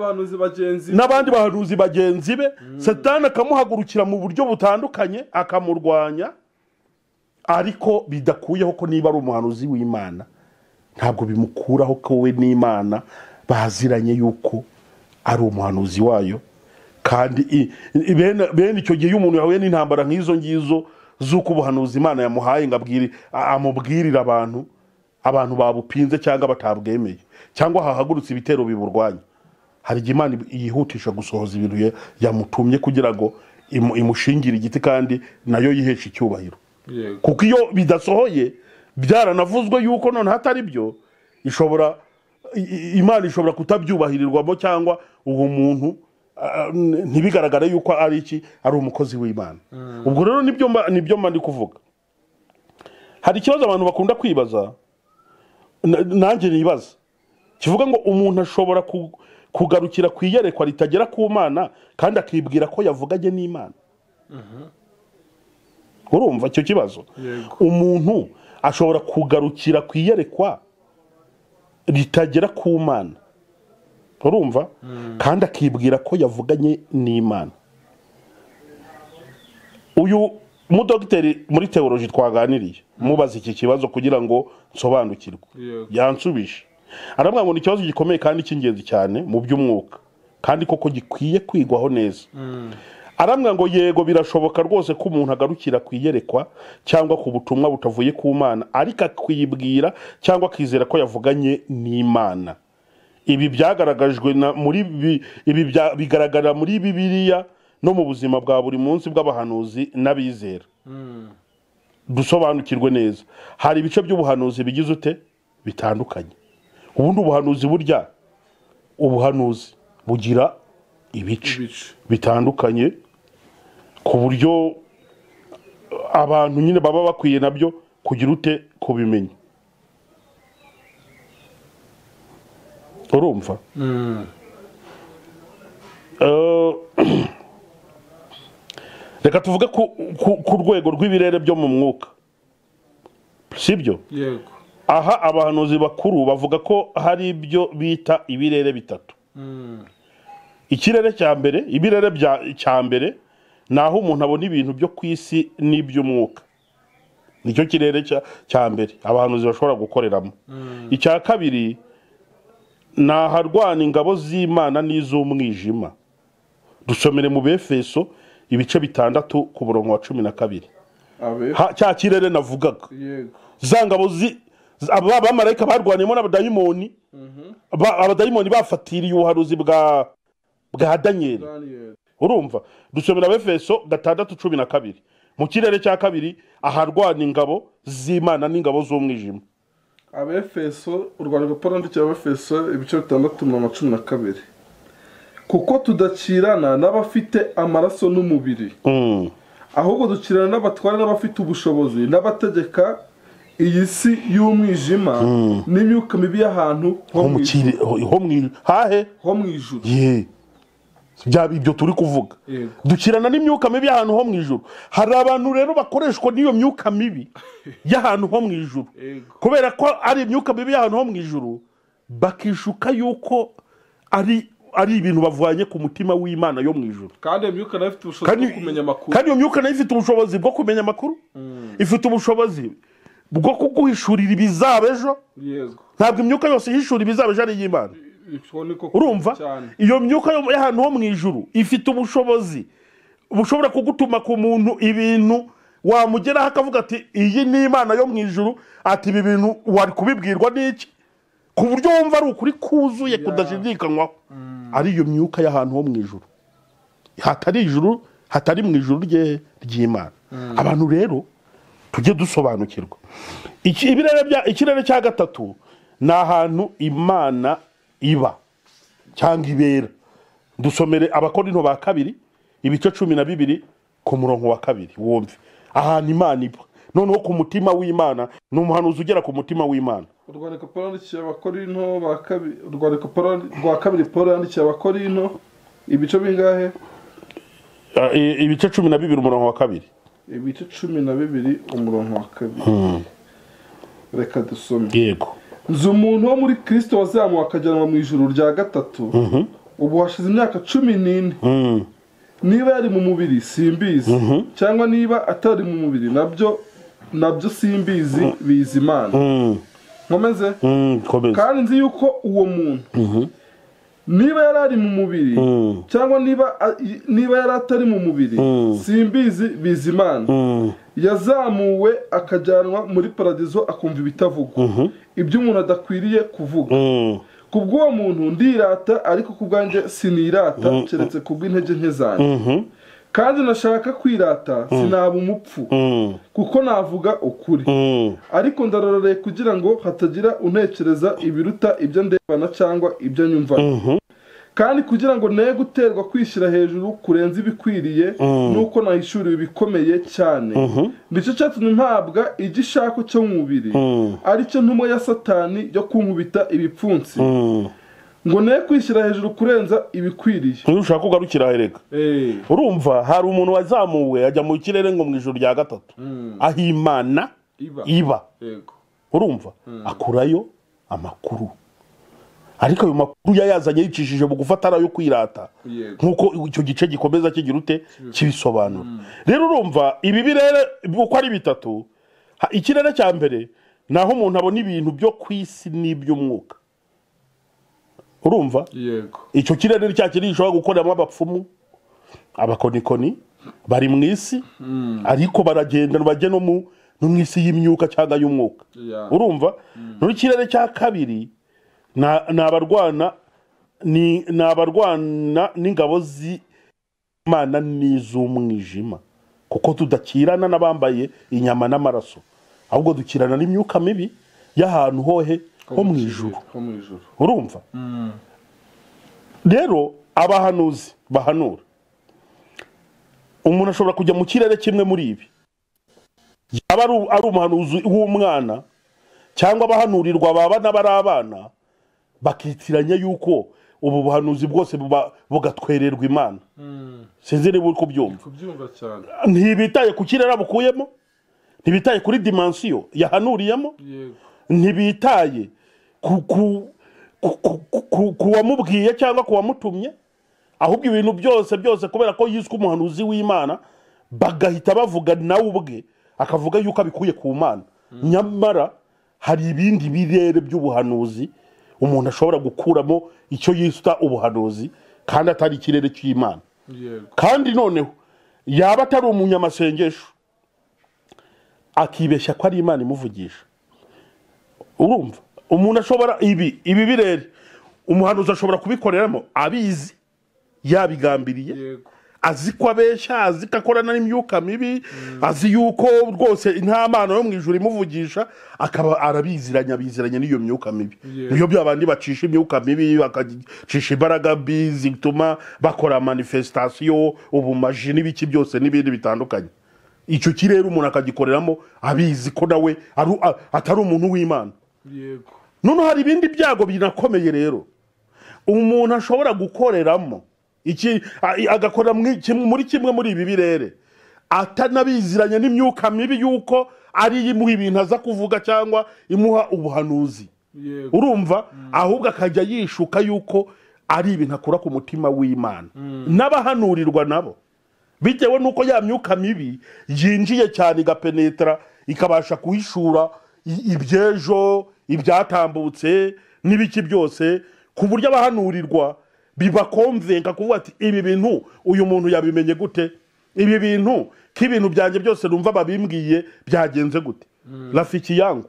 bahanuzi bagenzi be. Satani akamuhagurukira mu buryo butandukanye akamurwanya, ariko bidakuyeho ko niba ari umuhanuzi w'Imana ntabwo bimukuraho ko we n'Imana baziranye yuko ari umuhanuzi wayo. Kandi bene icyo gihe umuntu yahuye n'intambara nk'izo ngizo z'uko ubuhanuzi Imana yamuhaye ngo amubwirire abantu babupinze cyangwa batabwemeye cyangwa hahagurutse ibitero biburwanya, hari igihe Imana yihutisha gusohoza ibintu yamutumye kugira ngo imushingire igiti kandi nayo yiheshe icyubahiro. Kuko iyo bidasohoye byaranavuzwe yuko none hatari byo, ishobora Imana ishobora kutabyubahirirwamo cyangwa uwo muntu ntibigaragare yuko ari iki, ari umukozi w'Imana. Ubwo rero nibyo mba ndi kuvuga. Hari ikibazo abantu bakunda kwibaza, nanjye nibaza, kivuga ngo umuntu ashobora kugarukira ku iyerekwa ritagera ku Mana kandi akibwira ko yavuganye n'Imana. Urumva icyo kibazo? Umuntu ashobora kugarukira ku iyerekwa ritagera ku Mana, urumva, kandi akibwira ko yavuganye n'Imana. Uyu mudogiteri muri teoloji twaganiriye mubaza iki kibazo kugira ngo nsobanukirwe, yansubije arambwira ngo ni ikibazo gikomeye kandi cy'ingenzi cyane mu by'umwuka, kandi koko gikwiye kwigwaho neza. Arambwira ngo yego birashoboka rwose ko umuntu agarukira ku iyerekwa cyangwa ku butumwa butavuye ku Mana, ariko akwibwira cyangwa akizera ko yavuganye n'Imana. Ibi byagaragajwe muri ibi bigaragara muri Bibiliya no mu buzima bwa buri munsi bw'abahanuzi n'abizera. Dusobanukirwe neza, hari ibice by'ubuhanuzi bigize ute bitandukanye. Ubundi ubuhanuzi burya ubuhanuzi bugira ibice bitandukanye ku buryo abantu nyine baba bakwiye nabyo kugira ute kubimenya. Urumva? Reka tuvuge ku rwego rw'ibirere byo mu mwuka, sibyo? Yego. Aha abahanuzi bakuru bavuga ko hari ibyo bita ibirere bitatu. Ikirere cya mbere, ibirere cya mbere naho umuntu abona ibintu byo ku isi n'iby'umwuka, nicyo kirere cya mbere abahanuzi bashobora gukoreramo. Icya kabiri ni aharwana ingabo z'Imana n'iz'umwijima. Dusomere mu Befeso ibice 6 ku murongo wa 12. Cya kirere navugaga, za ngabo abamarayika barwaniyemo n'abadayimoni, abadayimoni bafatiriye ubuhanuzi bwa Daniel. Urumva? Dusomera Efeso 6:12. Mu kirere cya kabiri aharwana ingabo z'Imana n'ingabo z'umwijima. Abefeso, urwandiko Paulo yandikiye Abefeso ibice 6:12. Kuko tudakirana n'abafite amaraso n'umubiri, ahubwo dukirana n'abatwara n'abafite ubushobozi n'abategeka iyi si y'umwijima n'imyuka mibi y'ahantu ho mu ijuru. Byaba ibyo turi kuvuga, dukirana n'imyuka mibi y'ahantu ho mu ijuru. Hari abantu rero bakoreshwa n'iyo myuka mibi y'ahantu ho mu ijuru, kubera ko ari imyuka mibi y'ahantu ho mu ijuru, bakishuka yuko ari ibintu bavanye ku mutima w'Imana yo mu ijuru. Kandi iyo myuka nayo ifite ubushobozi bwo kumenya amakuru. Kandi iyo myuka nayo ifite ubushobozi bwo kumenya amakuru, ifite ubushobozi bwo kuguhishurira ibizaba ejo. Ntabwo imyuka yose ihishura ibizaba ejo ari iy'Imana. Urumva? Iyo myuka y'ahantu ho mu ijuru ifite ubushobozi bushobora kugutuma ku muntu ibintu wamugeraho akavuga ati iyi ni Imana yo mu ijuru, ati ibi bintu wari kubibwirwa n'iki, ku buryo wumva ari ukuri kuzuye kudashidikanywaho. Ari iyo myuka y'ahantu ho mu ijuru, hatari ijuru, hatari mu ijuru ry'Imana. Abantu rero tujye dusobanukirwa. Ikirere cya gatatu ni ahantu Imana iba cyangwa ibera. Dusomere Abakorinto ba kabiri ibice 12 ku murongo wa 2 wumve ahantu Imana iba. Noneho ku mutima w'Imana, ni umuhanuzi ugera ku mutima w'Imana. Urwandiko Paulo yandikiye Abakorinto ba kabiri, urwandiko rwa kabiri Paulo yandikiye Abakorinto ibice bingahe? Ibice 12 umurongo wa 2. Ibice 12 umurongo wa 2. Reka dusome. Yego. Nzi umuntu wo muri Kristo wazamuwe akajyanwa mu ijuru rya gatatu, ubu hashize imyaka 14. Niba yari mu mubiri simbizi, cyangwa niba atari mu mubiri nabyo simbizi, bizi Imana. Nkomeze? Kandi nzi yuko uwo muntu niba yari ari mu mubiri cyangwa niba yari atari mu mubiri simbizi, bizi Imana, yazamuwe akajyanwa muri paradizo akumva ibitavugwa, ibyo umuntu adakwiriye kuvuga. Kubw'uwo muntu ndirata, ariko kubwanjye sinirata, keretse kubw'intege nke zanjye. Kandi nashaka kwirata sinaba umupfu, kuko navuga ukuri. Ariko ndarorereye kugira ngo hatagira untekereza ibiruta ibyo ndebana cyangwa ibyo nyumva. Kandi kugira ngo ne guterwa kwishyira hejuru kurenza ibikwiriye, nuko nahishuriwe ibikomeye cyane. Nicyo cyatumye mpabwa igishako cyo mu mubiri, aricyo ntumwa ya Satani yo kunkubita ibipfunsi, ngo ne kwishyira hejuru kurenza ibikwiriye. Ntushaka kugarukira hereka. Urumva hari umuntu wazamuwe ajya mu kirere ngo mu ijuru rya gatatu, aho Imana Iba. Urumva akurayo amakuru, ariko ayo makuru yayazanye yicishije bugufi, atari ayo kwirata, nk'uko icyo gice gikomeza kigira ute kibisobanura. Rero urumva ibi birere uko ari bitatu. Ikirere cya mbere naho umuntu abona ibintu byo ku isi n'iby'umwuka. Urumva icyo kirere cya kiri gishobora gukoreramo abapfumu, abakonikoni bari mu isi, ariko baragenda bajya no mu isi y'imyuka cyangwa y'umwuka. Urumva no ikirere cya kabiri ni abarwana n'ingabo z'Imana n'iz'umwijima, kuko tudakirana n'abambaye inyama n'amaraso, ahubwo dukirana n'imyuka mibi y'ahantu hohe ho mu ijuru. Urumva rero abahanuzi bahanura, umuntu ashobora kujya mu kirere kimwe muri ibi, yaba ari umuhanuzi w'umwana cyangwa abahanurirwa baba n'abari abana, bakitiranya yuko ubu buhanuzi bwose bugatwererwa Imana. Sinzi niba uri kubyumva. Ntibitaye ku kirere abukuyemo, ntibitaye kuri dimensiyo yahanuriyemo, ntibitaye ku wamubwiye cyangwa ku wamutumye, ahubwo ibintu byose byose kubera ko yiswe umuhanuzi w'Imana bagahita bavuga nawe ubwe akavuga yuko abikuye ku Mana. Nyamara hari ibindi birere by'ubuhanuzi umuntu ashobora gukuramo icyo yita ubuhanuzi kandi atari ikirere cy'Imana. Kandi noneho yaba atari umunyamasengesho akibeshya ko ari Imana imuvugisha. Urumva umuntu ashobora ibi birere umuhanuzi ashobora kubikoreramo abizi, yabigambiriye, azi ko abeshya, azi ko akorana n'imyuka mibi, azi yuko rwose nta mana yo mu ijuru imuvugisha, akaba arabiziranya abiziranya n'iyo myuka mibi. Niyo byabandi bacisha imyuka mibi, bakacisha imbaraga mbi zituma bakora manifestation, ubumaji n'ibiki byose n'ibindi bitandukanye. Icyo kirere umuntu akagikoreramo abizi ko nawe atari umuntu w'Imana. None hari ibindi byago binakomeye rero umuntu ashobora gukoreramo iki, agakora muri kimwe muri ibi birere atanabiziranye n'imyuka mibi yuko ari imuha ibintu aza kuvuga cyangwa imuha ubuhanuzi. Urumva ahubwo akajya yishuka yuko ari ibintu akura ku mutima w'Imana. N'abahanurirwa nabo bitewe nuko ya myuka mibi yinjiye cyane igapenetra ikabasha kuhishura ibyejo, ibyatambutse n'ibiki byose, ku buryo abahanurirwa bibakonvenka kuvuga ati ibi bintu uyu muntu yabimenye gute, ibi bintu k'ibintu byanjye byose numva babimbwiye byagenze gute. Rafiki yangu,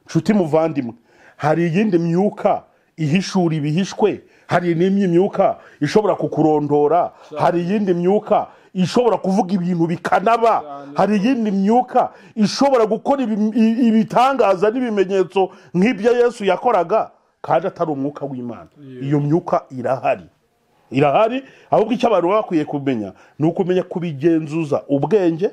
nshuti muvandimwe, hari iyindi myuka ihishura ibihishwe, hari n'imwe myuka ishobora kukurondora, hari iyindi myuka ishobora kuvuga ibintu bikanaba, hari iyindi myuka ishobora gukora ibitangaza n'ibimenyetso nk'ibyo Yesu yakoraga kandi atari umwuka w'Imana. Iyo myuka irahari, irahari. Ahubwo icyo abantu bakwiye kumenya ni ukumenya kubigenzuza ubwenge,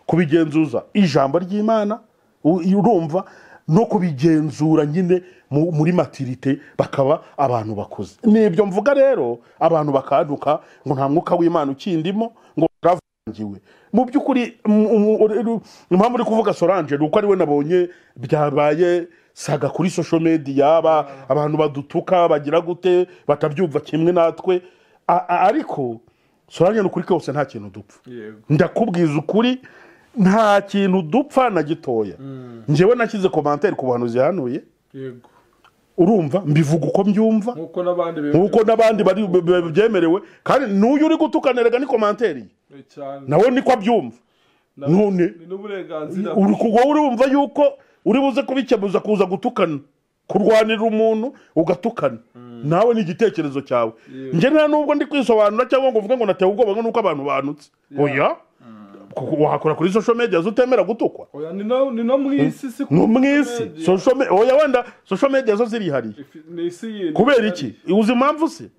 kubigenzuza ijambo ry'Imana, urumva, no kubigenzura nyine muri maturité, bakaba abantu bakuze. Nibyo mvuga rero abantu bakanduka ngo nta mwuka w'Imana ukindimo, ngo ravangiwe. Mu by'ukuri impamvu uri kuvuga Solange ni uko ari we nabonye byabaye saga kuri social media, abantu badutuka bagira gute batabyumva kimwe natwe, ariko Solange ni ukuri kose nta kintu dupfa. Ndakubwiza ukuri nta kintu dupfa na gitoya. Njyewe nashyize commentaire ku buhanuzi yahanuye. Urumva mbivuga uko mbyumva nkuko n'abandi bari byemerewe, kandi n'uyu uri gutukanerega ni commentaire nawe niko abyumva. None urumva yuko uri buze kubikemuza kuza gutukana, kurwanira umuntu ugatukana, nawe ni igitekerezo cyawe. Nje nta nubwo ndi kwisobanura cyangwa ngo uvuge ngo natewe ubwoba ngo nuko abantu banutse. Oya, wakora kuri social media zutemera gutukwa. Oya, ni no mwisi, si no mwisi social media. Oya, wenda social media zo zirihariye kubera iki? Uzi impamvu se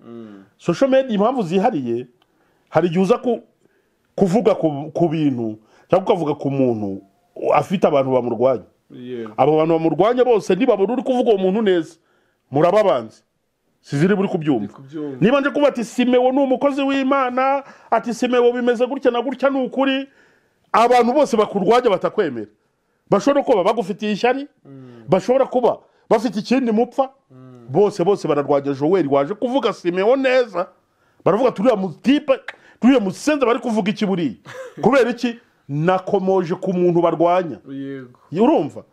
social media impamvu zihariye? Hari igihe uza kuvuga ku bintu cyangwa ukavuga ku muntu afite abantu bamurwanya. Abo bantu bamurwanya bose nibabura uri kuvuga uwo muntu neza, murababanze. Siziri buri kubyumva. Niba nje kuba ati Simewo ni umukozi w'Imana, ati Simewo bimeze gutya na gutya, ni ukuri, abantu bose bakurwanya batakwemera Bashobora kuba bagufitiye ishyari, bashobora kuba bafite ikindi mupfa, bose bose bararwanya Joel waje kuvuga Simeo neza. Baravuga turiya mutipe, turiya musenze bari kuvuga iki buriya? Kubera iki? Nakomoje ku muntu barwanya. Yego. Urumva?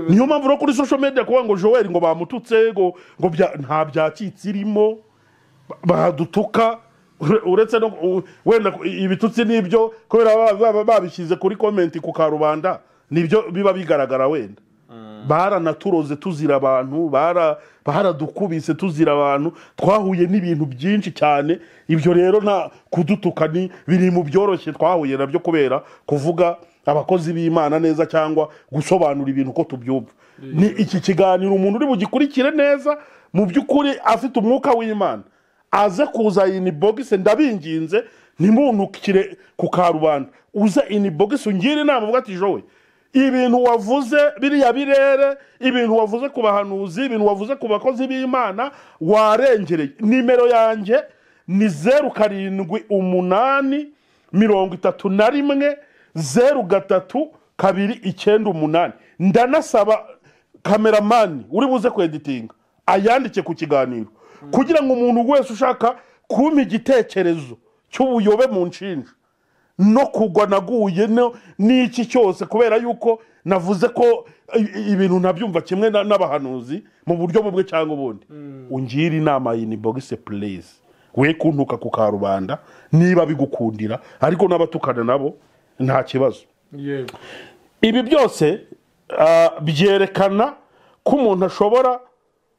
Niyo mpamvu no kuri social media kuvuga ngo Joel ngo bamututse ngo nta byacitse irimo, badutuka uretse no wenda ibitutsi nibyo kubera babishyize kuri comment ku karubanda nibyo biba bigaragara wenda. Baranaturoze tuzira abantu, baradukubise tuzira abantu, twahuye n'ibintu byinshi cyane. Ibyo rero nta kudutuka ni biri mu byoroshye twahuye nabyo kubera kuvuga abakozi b'Imana neza cyangwa gusobanura ibintu ko tubyumva. Ni iki kiganiro umuntu uri bugikurikire neza mu by'ukuri afite umwuka w'Imana aze kuza inbox, ndabinginze ntimuntukire ku karubanda, uze inbox ungire inama uvuga ati Joel ibintu wavuze biriya birere, ibintu wavuze ku bahanuzi, ibintu wavuze ku bakozi b'Imana warengereye. Nimero yanjye ni 078 31 03 298. Ndanasaba kameramani uri buze kweditinga ayandike ku kiganiro kugira ngo umuntu wese ushaka kumpa igitekerezo cy'ubuyobe mu nshinja no kugwa naguye n'iki cyose, kubera yuko navuze ko ibintu ntabyumva kimwe n'abahanuzi mu buryo bumwe cyangwa ubundi, ungira inama inbox please, we kuntuka ku karubanda niba bigukundira, ariko n'abatukana nabo nta kibazo. Yego. Ibi byose byerekana ko umuntu ashobora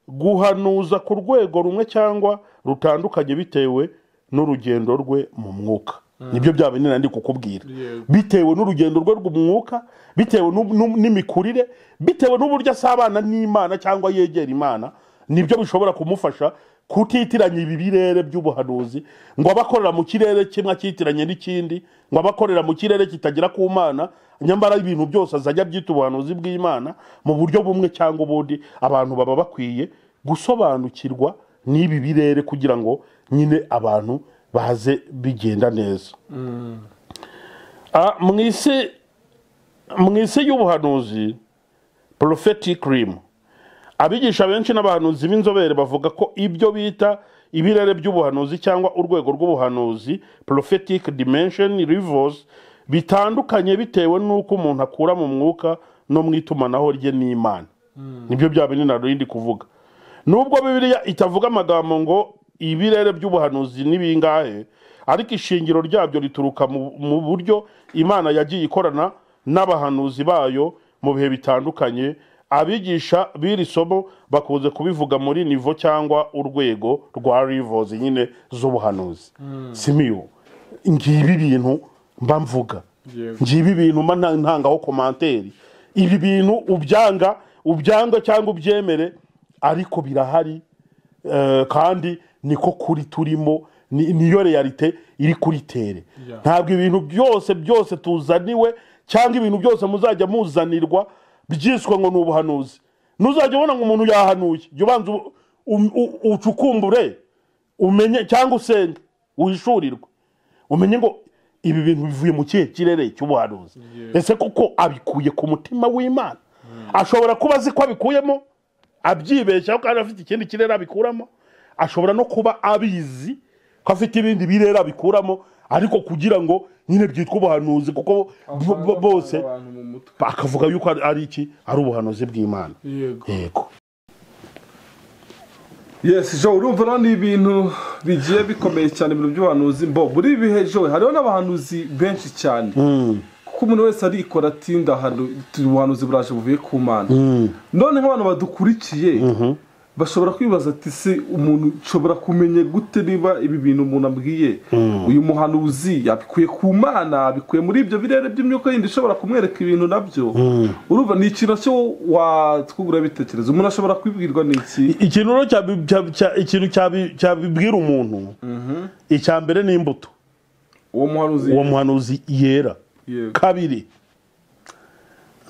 guhanuza ku rwego rumwe cyangwa rutandukanye bitewe n'urugendo rwe mu mwuka. Nibyo byaba nina ndi kukubwira. Bitewe n'urugendo rwe rw'umwuka, bitewe n'imikurire, bitewe n'uburyo asabana n'Imana cyangwa yegera Imana, nibyo bishobora kumufasha kutitiranya ibi birere by'ubuhanuzi, ngo abakorera mu kirere kimwe akitiranye n'ikindi, ngo abakorera mu kirere kitagira ku Mana, nyamara ibintu byose azajya byita ubuhanuzi bw'Imana mu buryo bumwe cyangwa ubundi. Abantu baba bakwiye gusobanukirwa n'ibi birere kugira ngo nyine abantu baze bigenda neza. Mu isi y'ubuhanuzi prophetic realm, abigisha benshi n'abahanuzi b'inzobere bavuga ko ibyo bita ibirere by'ubuhanuzi cyangwa urwego rw'ubuhanuzi prophetic dimension levels bitandukanye bitewe n'uko umuntu akura mu mwuka no mu itumanaho rye n'Imana. Nibyo bya binini narindi kuvuga. Nubwo Bibiliya itavuga amagambo ngo ibirere by'ubuhanuzi nibingahe, ariko ishingiro ryabyo rituruka mu buryo Imana yagiye ikorana n'abahanuzi bayo mu bihe bitandukanye. Abigisha b'iri somo bakunze kubivuga muri nivo cyangwa urwego rwa levels nyine z'ubuhanuzi. Simiyo ngibi bintu mba mvuga, ngibi bintu mba ntangaho commentaire, ibi bintu ubyanga cyangwa ubyemere, ariko birahari kandi niko kuri turimo, niyo realite iri kuri tere. Ntabwo ibintu byose byose tuzaniwe cyangwa ibintu byose muzajya muzanirwa byiswe ngo nubuhanuzi. Nuzajya ubona ngo umuntu yahanuye, jya ubanza ucukumbure umenye cyangwa usenge uhishurirwe, umenye ngo ibi bintu bivuye mu kihe kirere cy'ubuhanuzi. Ese koko abikuye ku mutima w'Imana? Ashobora kuba azi ko abikuyemo abyibeshyaho kandi afite ikindi kirere abikuramo, ashobora no kuba abizi ko afite ibindi birere abikuramo, ariko kugira ngo nyine byitwa ubuhanuzi kuko bose bakavuga yuko ari iki, ari ubuhanuzi bw'Imana. Yego. Yes, Jo, urumva ni ibintu bigiye bikomeye cyane mu by'ubuhanuzi. Mbo muri bihe Jo hariho n'abahanuzi benshi cyane, kuko umuntu wese arikora atinda hano ubuhanuzi buraje buvuye ku Mana. None nk'abantu badukurikiye bashobora kwibaza ati se umuntu nshobora kumenya gute niba ibi bintu umuntu ambwiye uyu muhanuzi yabikuye ku Mana, abikuye muri ibyo birere by'imyuka yindi ishobora kumwereka ibintu nabyo? Urumva ni ikintu cyo watwugura bitekerezo umuntu ashobora kwibwirwa n'iki? Ikintu rero ikintu cyabibwira umuntu, icya mbere ni imbuto uwo muhanuzi yera. Kabiri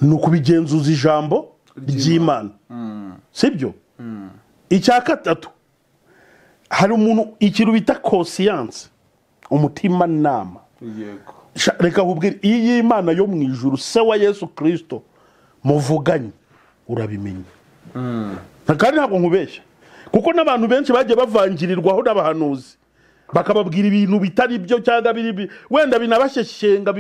ni ukubigenzuza ijambo ry'Imana, sibyo? Icya gatatu, hari umuntu ikintu bita conscience, umutima nama. Yego. Reka nkubwire, iyi Imana yo mu ijuru se wa Yesu Kristo muvuganye urabimenya. Kandi ntabwo nkubeshya, kuko n'abantu benshi bagiye bavangirirwaho n'abahanuzi bakababwira ibintu bitari byo cyangwa biri wenda binabasheshenga,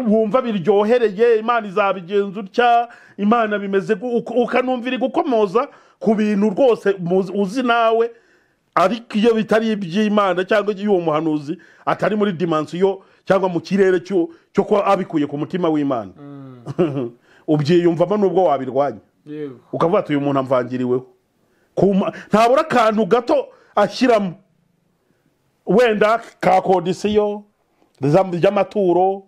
wumva biryohereye, Imana izabigenza utya, Imana bimeze, ukanumvira gukomoza ku bintu rwose uzi nawe, ariko iyo bitari iby'Imana cyangwa iyo uwo muhanuzi atari muri dimension cyangwa mu kirere cyo kuba abikuye ku mutima w'Imana, ubyiyumvamo nubwo wabirwanya, ukavuga ati uyu muntu amvangiriweho. Ntabura akantu gato ashyiramo wenda ka kondisiyo ry'amaturo,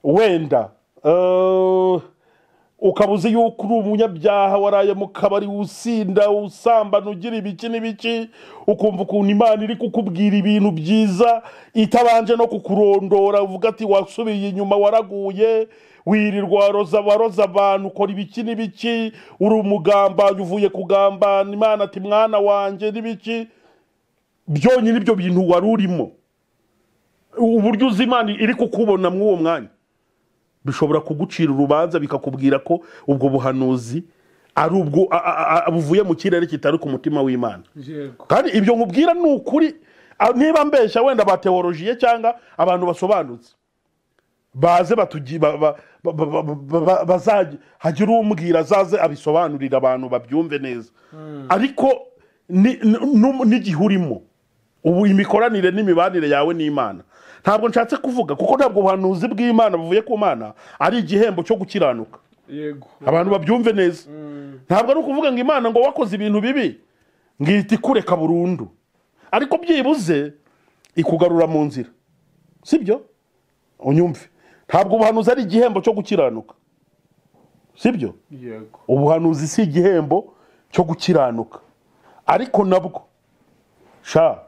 wenda ukabuze yuko uri umunyabyaha waraye mu kabari usinda usambana ugira ibiki n'ibiki, ukumva ukuntu Imana iri kukubwira ibintu byiza itabanje no kukurondora, uvuga ati wasubiye inyuma waraguye, wirirwa waroza abantu, ukora ibiki n'ibiki, uri umugambanyi uvuye kugambana, Imana ati mwana wanjye n'ibiki. Byonyine ibyo bintu wari urimo, uburyo uzi Imana iri kukubona mw'uwo mwanya, bishobora kugucira urubanza bikakubwira ko ubwo buhanuzi ari ubwo buvuye mu kirere kitari ku mutima w'Imana. Kandi ibyo nkubwira ni ukuri, niba mbeshya wenda ba teologiye cyangwa abantu basobanutse baze bazaje hagira umbwira azaze abisobanurira abantu babyumve neza. Ariko n'igihe urimo ubu imikoranire n'imibanire yawe n'Imana, ntabwo nshatse kuvuga kuko ntabwo ubuhanuzi bw'Imana buvuye ku Mana ari igihembo cyo gukiranuka. Yego, abantu babyumve neza. Ntabwo ari ukuvuga ngo Imana ngo wakoze ibintu bibi ngihita ikureka burundu, ariko byibuze ikugarura mu nzira, sibyo? Unyumve, ntabwo ubuhanuzi ari igihembo cyo gukiranuka, sibyo? Yego, ubuhanuzi si igihembo cyo gukiranuka, ariko nabwo sha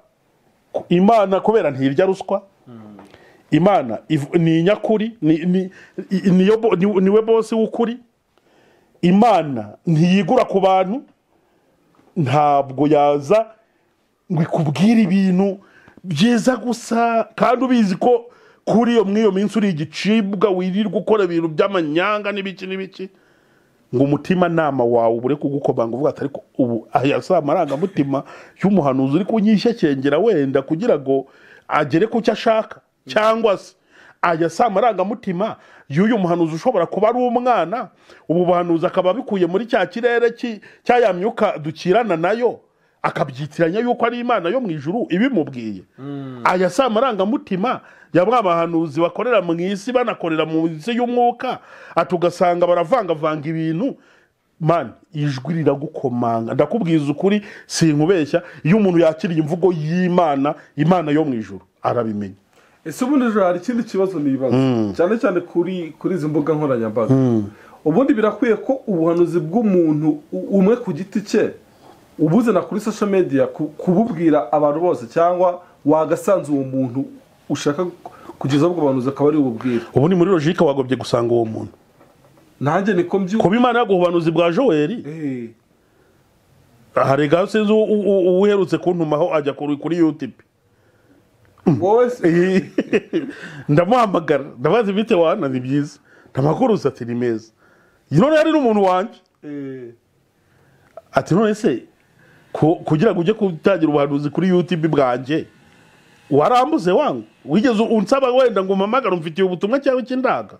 Imana kubera ntirya ruswa, Imana ni nyakuri, niwe bose w'ukuri, Imana ntiyigura ku bantu, ntabwo yaza ngo ikubwire ibintu byiza gusa kandi ubizi ko kuri iyo mw'iyo minsi uri igicibwa wirirwa ukora ibintu by'amanyanga n'ibiki n'ibiki, ngo umutima nama wawe ubure kugukomanga uvuga ati ariko ubu aya si amarangamutima y'umuhanuzi uri kunyishyekengera wenda kugira ngo agere ku cyo ashaka, cyangwa se aya si amarangamutima y'uyu muhanuzi ushobora kuba ari umwana, ubu buhanuzi akaba abikuye muri cya kirere cya ya myuka dukirana nayo, akabyitiranya yuko ari Imana yo mu ijuru ibimubwiye. Aya si amarangamutima ya mwa bahanuzi bakorera mu isi banakorera mu isi y'umwuka, atugasanga baravangavanga ibintu. Man, ijwi riragukomanga, ndakubwiza ukuri sinkubeshya, iyo umuntu yakiriye imvugo y'Imana, Imana yo mu ijuru arabimenya. Ese ubundi ejo hari ikindi kibazo nibaza cyane cyane kuri izi mbuga nkoranyambaga. Ubundi birakwiye ko ubuhanuzi bw'umuntu umwe ku giti cye ubuzana kuri social media kububwira abantu bose, cyangwa wagasanze uwo muntu ushaka kugeza ubwo buhanuzi akaba ari ububwira? Ubundi muri logique wagobye gusanga uwo muntu. Nanjye niko mbyumva. Kuba Imana yaguha ubuhanuzi bwa Joel, hari gasinzi uherutse kuntumaho ajya kuri YouTube. Ndamuhamagara ndabaza bite wana, ni byiza, ndamakuruza ati ni meza, none yari n'umuntu wanjye ati none se kugira ngo ujye gutangira ubuhanuzi kuri YouTube bwanjye warambuze wangu, wigeze unsaba wenda ngo umpamagare umfitiye ubutumwa cyangwa ikindaga,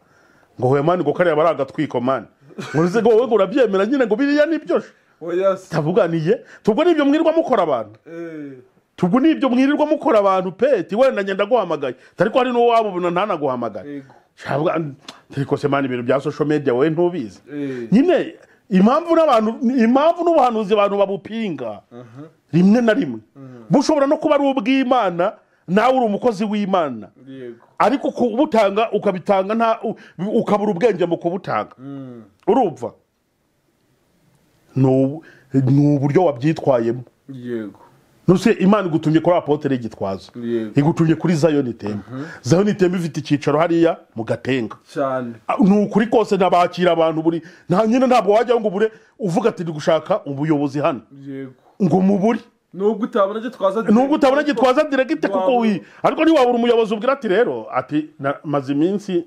ngo hoya mani ngo kariya baragatwiko mani, ngo wowe ngo urabyemera nyine ngo biriya nibyo tavuganiye, tubwo nibyo mwirwa mukora abantu, tubwo nibyo mwirirwa mukora abantu peti, wenda ngenda guhamagaye ariko hari n'uwo wabubona ntanaguhamagaye, ariko se mani ibintu bya social media wowe ntubizi nyine. Impamvu n'abantu, impamvu n'ubuhanuzi abantu babupinga rimwe na rimwe bushobora no kuba ari ubw'Imana, nawe uri umukozi w'Imana, ariko kubutanga ukabitanga nta ukabura ubwenge mu kubutanga, urumva ni uburyo wabyitwayemo. Yego, nuse Imana igutumye kuri Apotre Gitwaza, igutumye kuri Zion Temple. Zion Temple ifite icyicaro hariya mu Gatenga cyane. Ni ukuri kose nabakira abantu buri nta nyine, ntabwo wajya ngo ubure uvuga ati ndi gushaka ubuyobozi hano. Yego, ngo muburi nubwo utabona Gitwaza, nubwo utabona Gitwaza direct kuko wi, ariko ntiwabura umuyobozi ubwira ati rero ati maze iminsi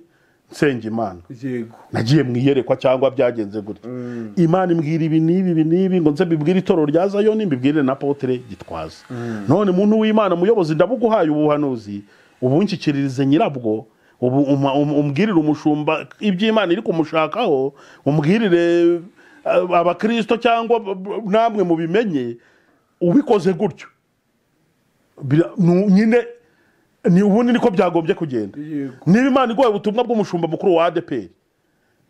nsenga Imana. Yego. Nagiye mu iyerekwa cyangwa byagenze gutya. Imana imbwira ibi n'ibi ibi n'ibi ngo nze mbibwire itorero rya Zayoni, mbibwire na Apotre Gitwaza. None muntu w'Imana muyobozi, ndabuguhaye ubuhanuzi, ubunshyikiririze nyirabwo, ubu umbwirire umushumba iby'Imana iri kumushakaho, umbwirire abakristo cyangwa namwe mubimenye. Ubikoze gutyo nyine ni ubundi niko byagombye kugenda. Niba Imana iguhaye ubutumwa bw'umushumba mukuru wa ADEPR,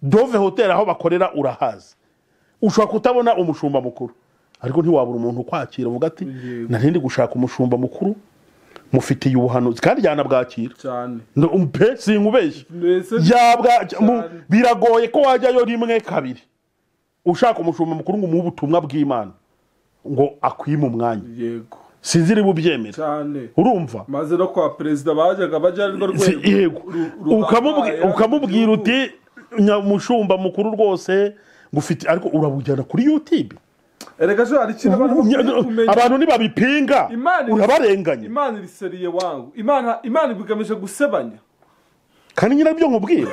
Dove Hotel aho bakorera urahazi, ushobora kutabona umushumba mukuru ariko ntiwabura umuntu ukwakira uvuga ati nari ndi gushaka umushumba mukuru, mufitiye ubuhanuzi, kandi yanabwakira cyane. Mpe sinkubeshye, biragoye ko wajyayo rimwe kabiri ushaka umushumba mukuru ngo umuhe ubutumwa bw'Imana ngo akwime umwanya. Yego. Sinzi niba ubyemera cyane. Urumva maze no kwa perezida bajyaga bajya rwo rwego. Yego. Ukamubwira uti nyamushumba mukuru rwose ngufite, ariko urabujyana kuri YouTube. Erega jo hari ikintu abantu nibabipinga urabarenganya. Imana iriseriye wangu. Imana ibigamije gusebanya. Kandi nyina byo nkubwira.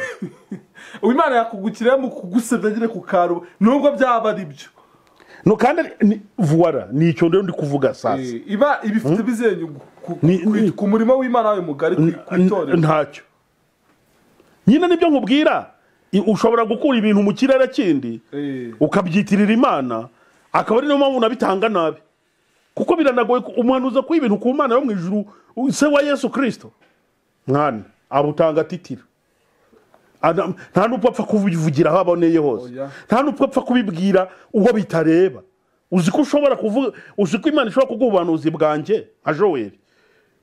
Imana yakugukira mu kugusebya nyine ku karu nubwo byaba ari byo. No kandi voilà ni icyo ndo ndi kuvuga sasa. Iba ibifite bizenyu ku murimo w'Imana wawe mugari kwitorera. Ntacyo. Nyina nibyo nkubwira, ushobora gukura ibintu mu kirere kindi ukabyitirira Imana, akaba ari no mpamvu nabitanga nabi. Kuko biranagoye umuhanuza ku ibintu ku Mana yo mu ijuru se wa Yesu Kristo. Mwana abutanga titira. Nta nubwo apfa kubivugira aho aboneye hose, nta nubwo apfa kubibwira uwo bitareba. Uzi ko ushobora kuvuga, uzi ko Imana ishobora kuguha ubuhanuzi bwanjye nka Joel,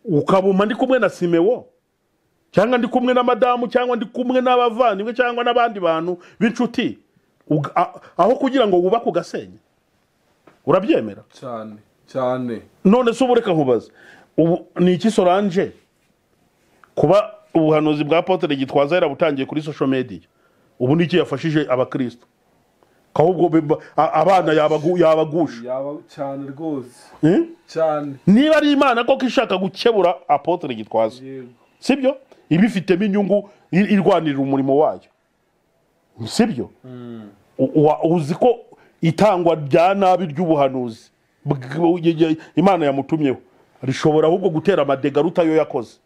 ukabuma ndi kumwe na Simewo cyangwa ndi kumwe na madamu cyangwa ndi kumwe n'abavandimwe cyangwa n'abandi bantu b'inshuti, aho kugira ngo wubake ugasenya. Urabyemera cyane cyane. None se ubu reka nkubaze, ubu ni iki Solange kuba ubuhanuzi bwa Apotre Gitwaza yarabutangiye kuri social media, ubu niki yafashije abakristo? Ahubwo abana yabagusha yaba cyane rwose cyane. Niba ari Imana koko ishaka gukebura Apotre Gitwaza, sibyo, ibifitemo inyungu irwanirira umurimo wayo, sibyo? Uzi ko itangwa rya nabi ry'ubuhanuzi Imana yamutumyeho rishobora ahubwo gutera amadega yo yakoze.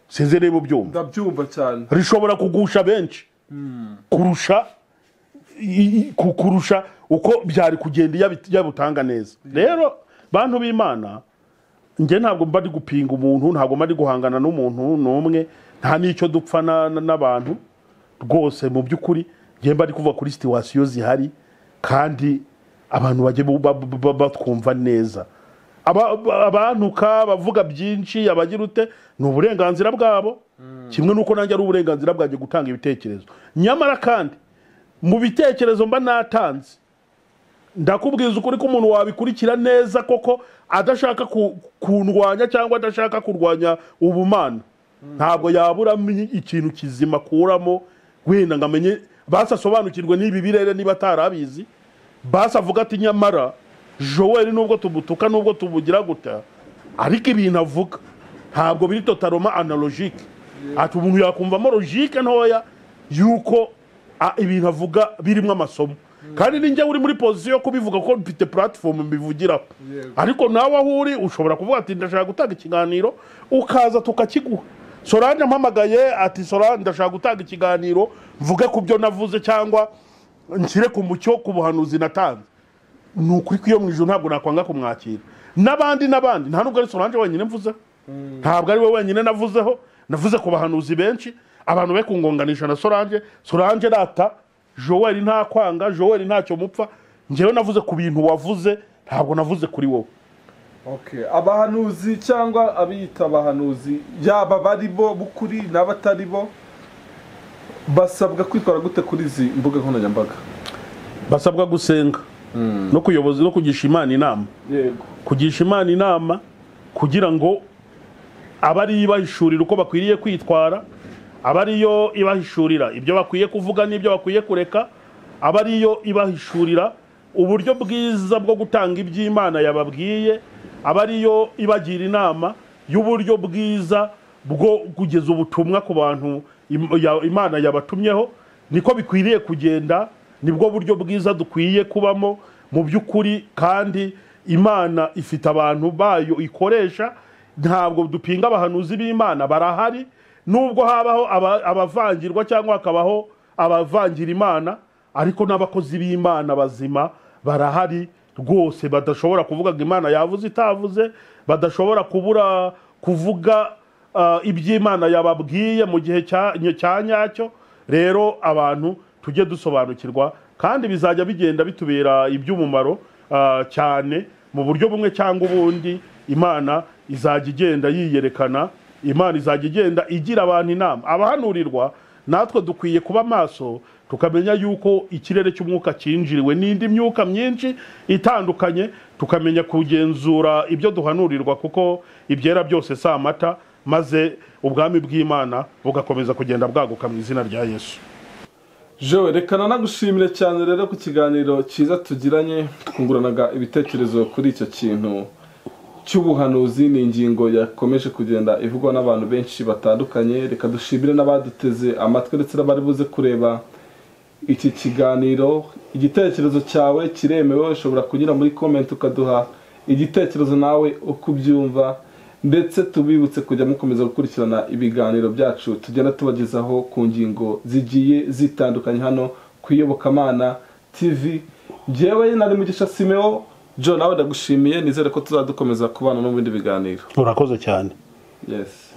Sinzi niba ubyumva. Ndabyumva cyane. Rishobora kugusha benshi kurusha uko byari kugenda yabutanga neza. Rero bantu b'Imana, nge ntabwo mba ndi gupinga umuntu, ntabwo mba ndi guhangana n'umuntu n'umwe, nta n'icyo dupfa n'abantu rwose. Mu by'ukuri nge mba ndi kuvuga kuri situation zihari kandi abantu bajye batwumva neza. Abantu ka bavuga byinshi abagira ute ni uburenganzira bwabo, kimwe nuko nanjye ari uburenganzira bwanjye gutanga ibitekerezo. Nyamara kandi mu bitekerezo mba natanze ndakubwiza ukuri ko umuntu wabikurikira neza koko adashaka kundwanya cyangwa adashaka kurwanya ubumana, ntabwo yabura ikintu kizima kuramo wenda ngamenye basasobanukirwe n'ibi birere niba atarabizi, basavuga ati nyamara Joel nubwo tubutuka nubwo tubugira guta, ariko ibintu avuga ntabwo biri totalement analogique. Ati umuntu yakumvamo logique ntoya yuko ibintu avuga birimo amasomo. Kandi ninjye uri muri position yo kubivuga ko mfite platform mbivugiraho. Ariko nawe aho uri ushobora kuvuga ati ndashaka gutanga ikiganiro, ukaza tukakiguha. Solange mpamagaye ati Solange ndashaka gutanga ikiganiro mvuge ku byo navuze cyangwa nshyire ku mucyo ku buhanuzi natanze. Nukuri ko iyo mu ijuru ntabwo nakwanga kumwakira. N'abandi n'abandi, nta nubwo ari Solange wenyine mvuze, ntabwo ari we wenyine navuzeho, navuze ku bahanuzi benshi, abantu be kungonganisha na Solange. Solange rata Joel nta kwanga, Joel ntacyo mupfa, njyewe navuze ku bintu wavuze, ntabwo navuze kuri wowe. Okay, abahanuzi cyangwa abiyita abahanuzi yaba bari bo bukuri n'abatari bo basabwa kwitwara gute kuri izi mbuga nkoranyambaga? Basabwa gusenga no kuyoboza no kugisha Imana inama. Yego. Kugisha Imana inama kugira ngo abari ibahishurira uko bakwiriye kwitwara, abariyo ibahishurira ibyo bakwiye kuvuga n'ibyo bakwiye kureka, abariyo ibahishurira uburyo bwiza bwo gutanga iby'Imana yababwiye, abariyo ibagira inama y'uburyo bwiza bwo kugeza ubutumwa ku bantu Imana yabatumyeho. Niko bikwiriye kugenda, nibwo buryo bwiza dukwiye kubamo mu by'ukuri. Kandi Imana ifite abantu bayo ikoresha, ntabwo dupinga abahanuzi b'Imana, barahari, nubwo habaho abavangirwa cyangwa hakabaho abavangira Imana, ariko n'abakozi b'Imana bazima barahari rwose, badashobora kuvuga ngo Imana yavuze itavuze, badashobora kubura kuvuga iby'Imana yababwiye mu gihe cya nyacyo. Rero abantu tujye dusobanukirwa, kandi bizajya bigenda bitubera iby'umumaro cyane mu buryo bumwe cyangwa ubundi. Imana izajya igenda yiyerekana, Imana izajya igenda igira abantu inama. Abahanurirwa natwe dukwiye kuba maso, tukamenya yuko ikirere cy'umwuka cyinjiriwe n'indi myuka myinshi itandukanye, tukamenya kugenzura ibyo duhanurirwa, kuko ibyera byose si amata, maze ubwami bw'Imana bugakomeza kugenda bwaguka mu izina rya Yesu. Joe, reka nanagushimire cyane rero ku kiganiro cyiza tugiranye, twunguranaga ibitekerezo kuri icyo kintu cy'ubuhanuzi. Ni ingingo yakomeje kugenda ivugwa n'abantu benshi batandukanye. Reka dushimire n'abaduteze amatwi ndetse n'abari buze kureba iki kiganiro. Igitekerezo cyawe kiremewe, ushobora kunyura muri comment ukaduha igitekerezo nawe uko ubyumva, ndetse tubibutse kujya mukomeza gukurikirana ibiganiro byacu tugenda tubagezaho ku ngingo zigiye zitandukanye hano ku Iyobokamana TV. Njyewe nari Mugisha Simeo. Joe, nawe ndagushimiye, nizere ko tuzadukomeza kubana no mu bindi biganiro. Urakoze cyane. Yes.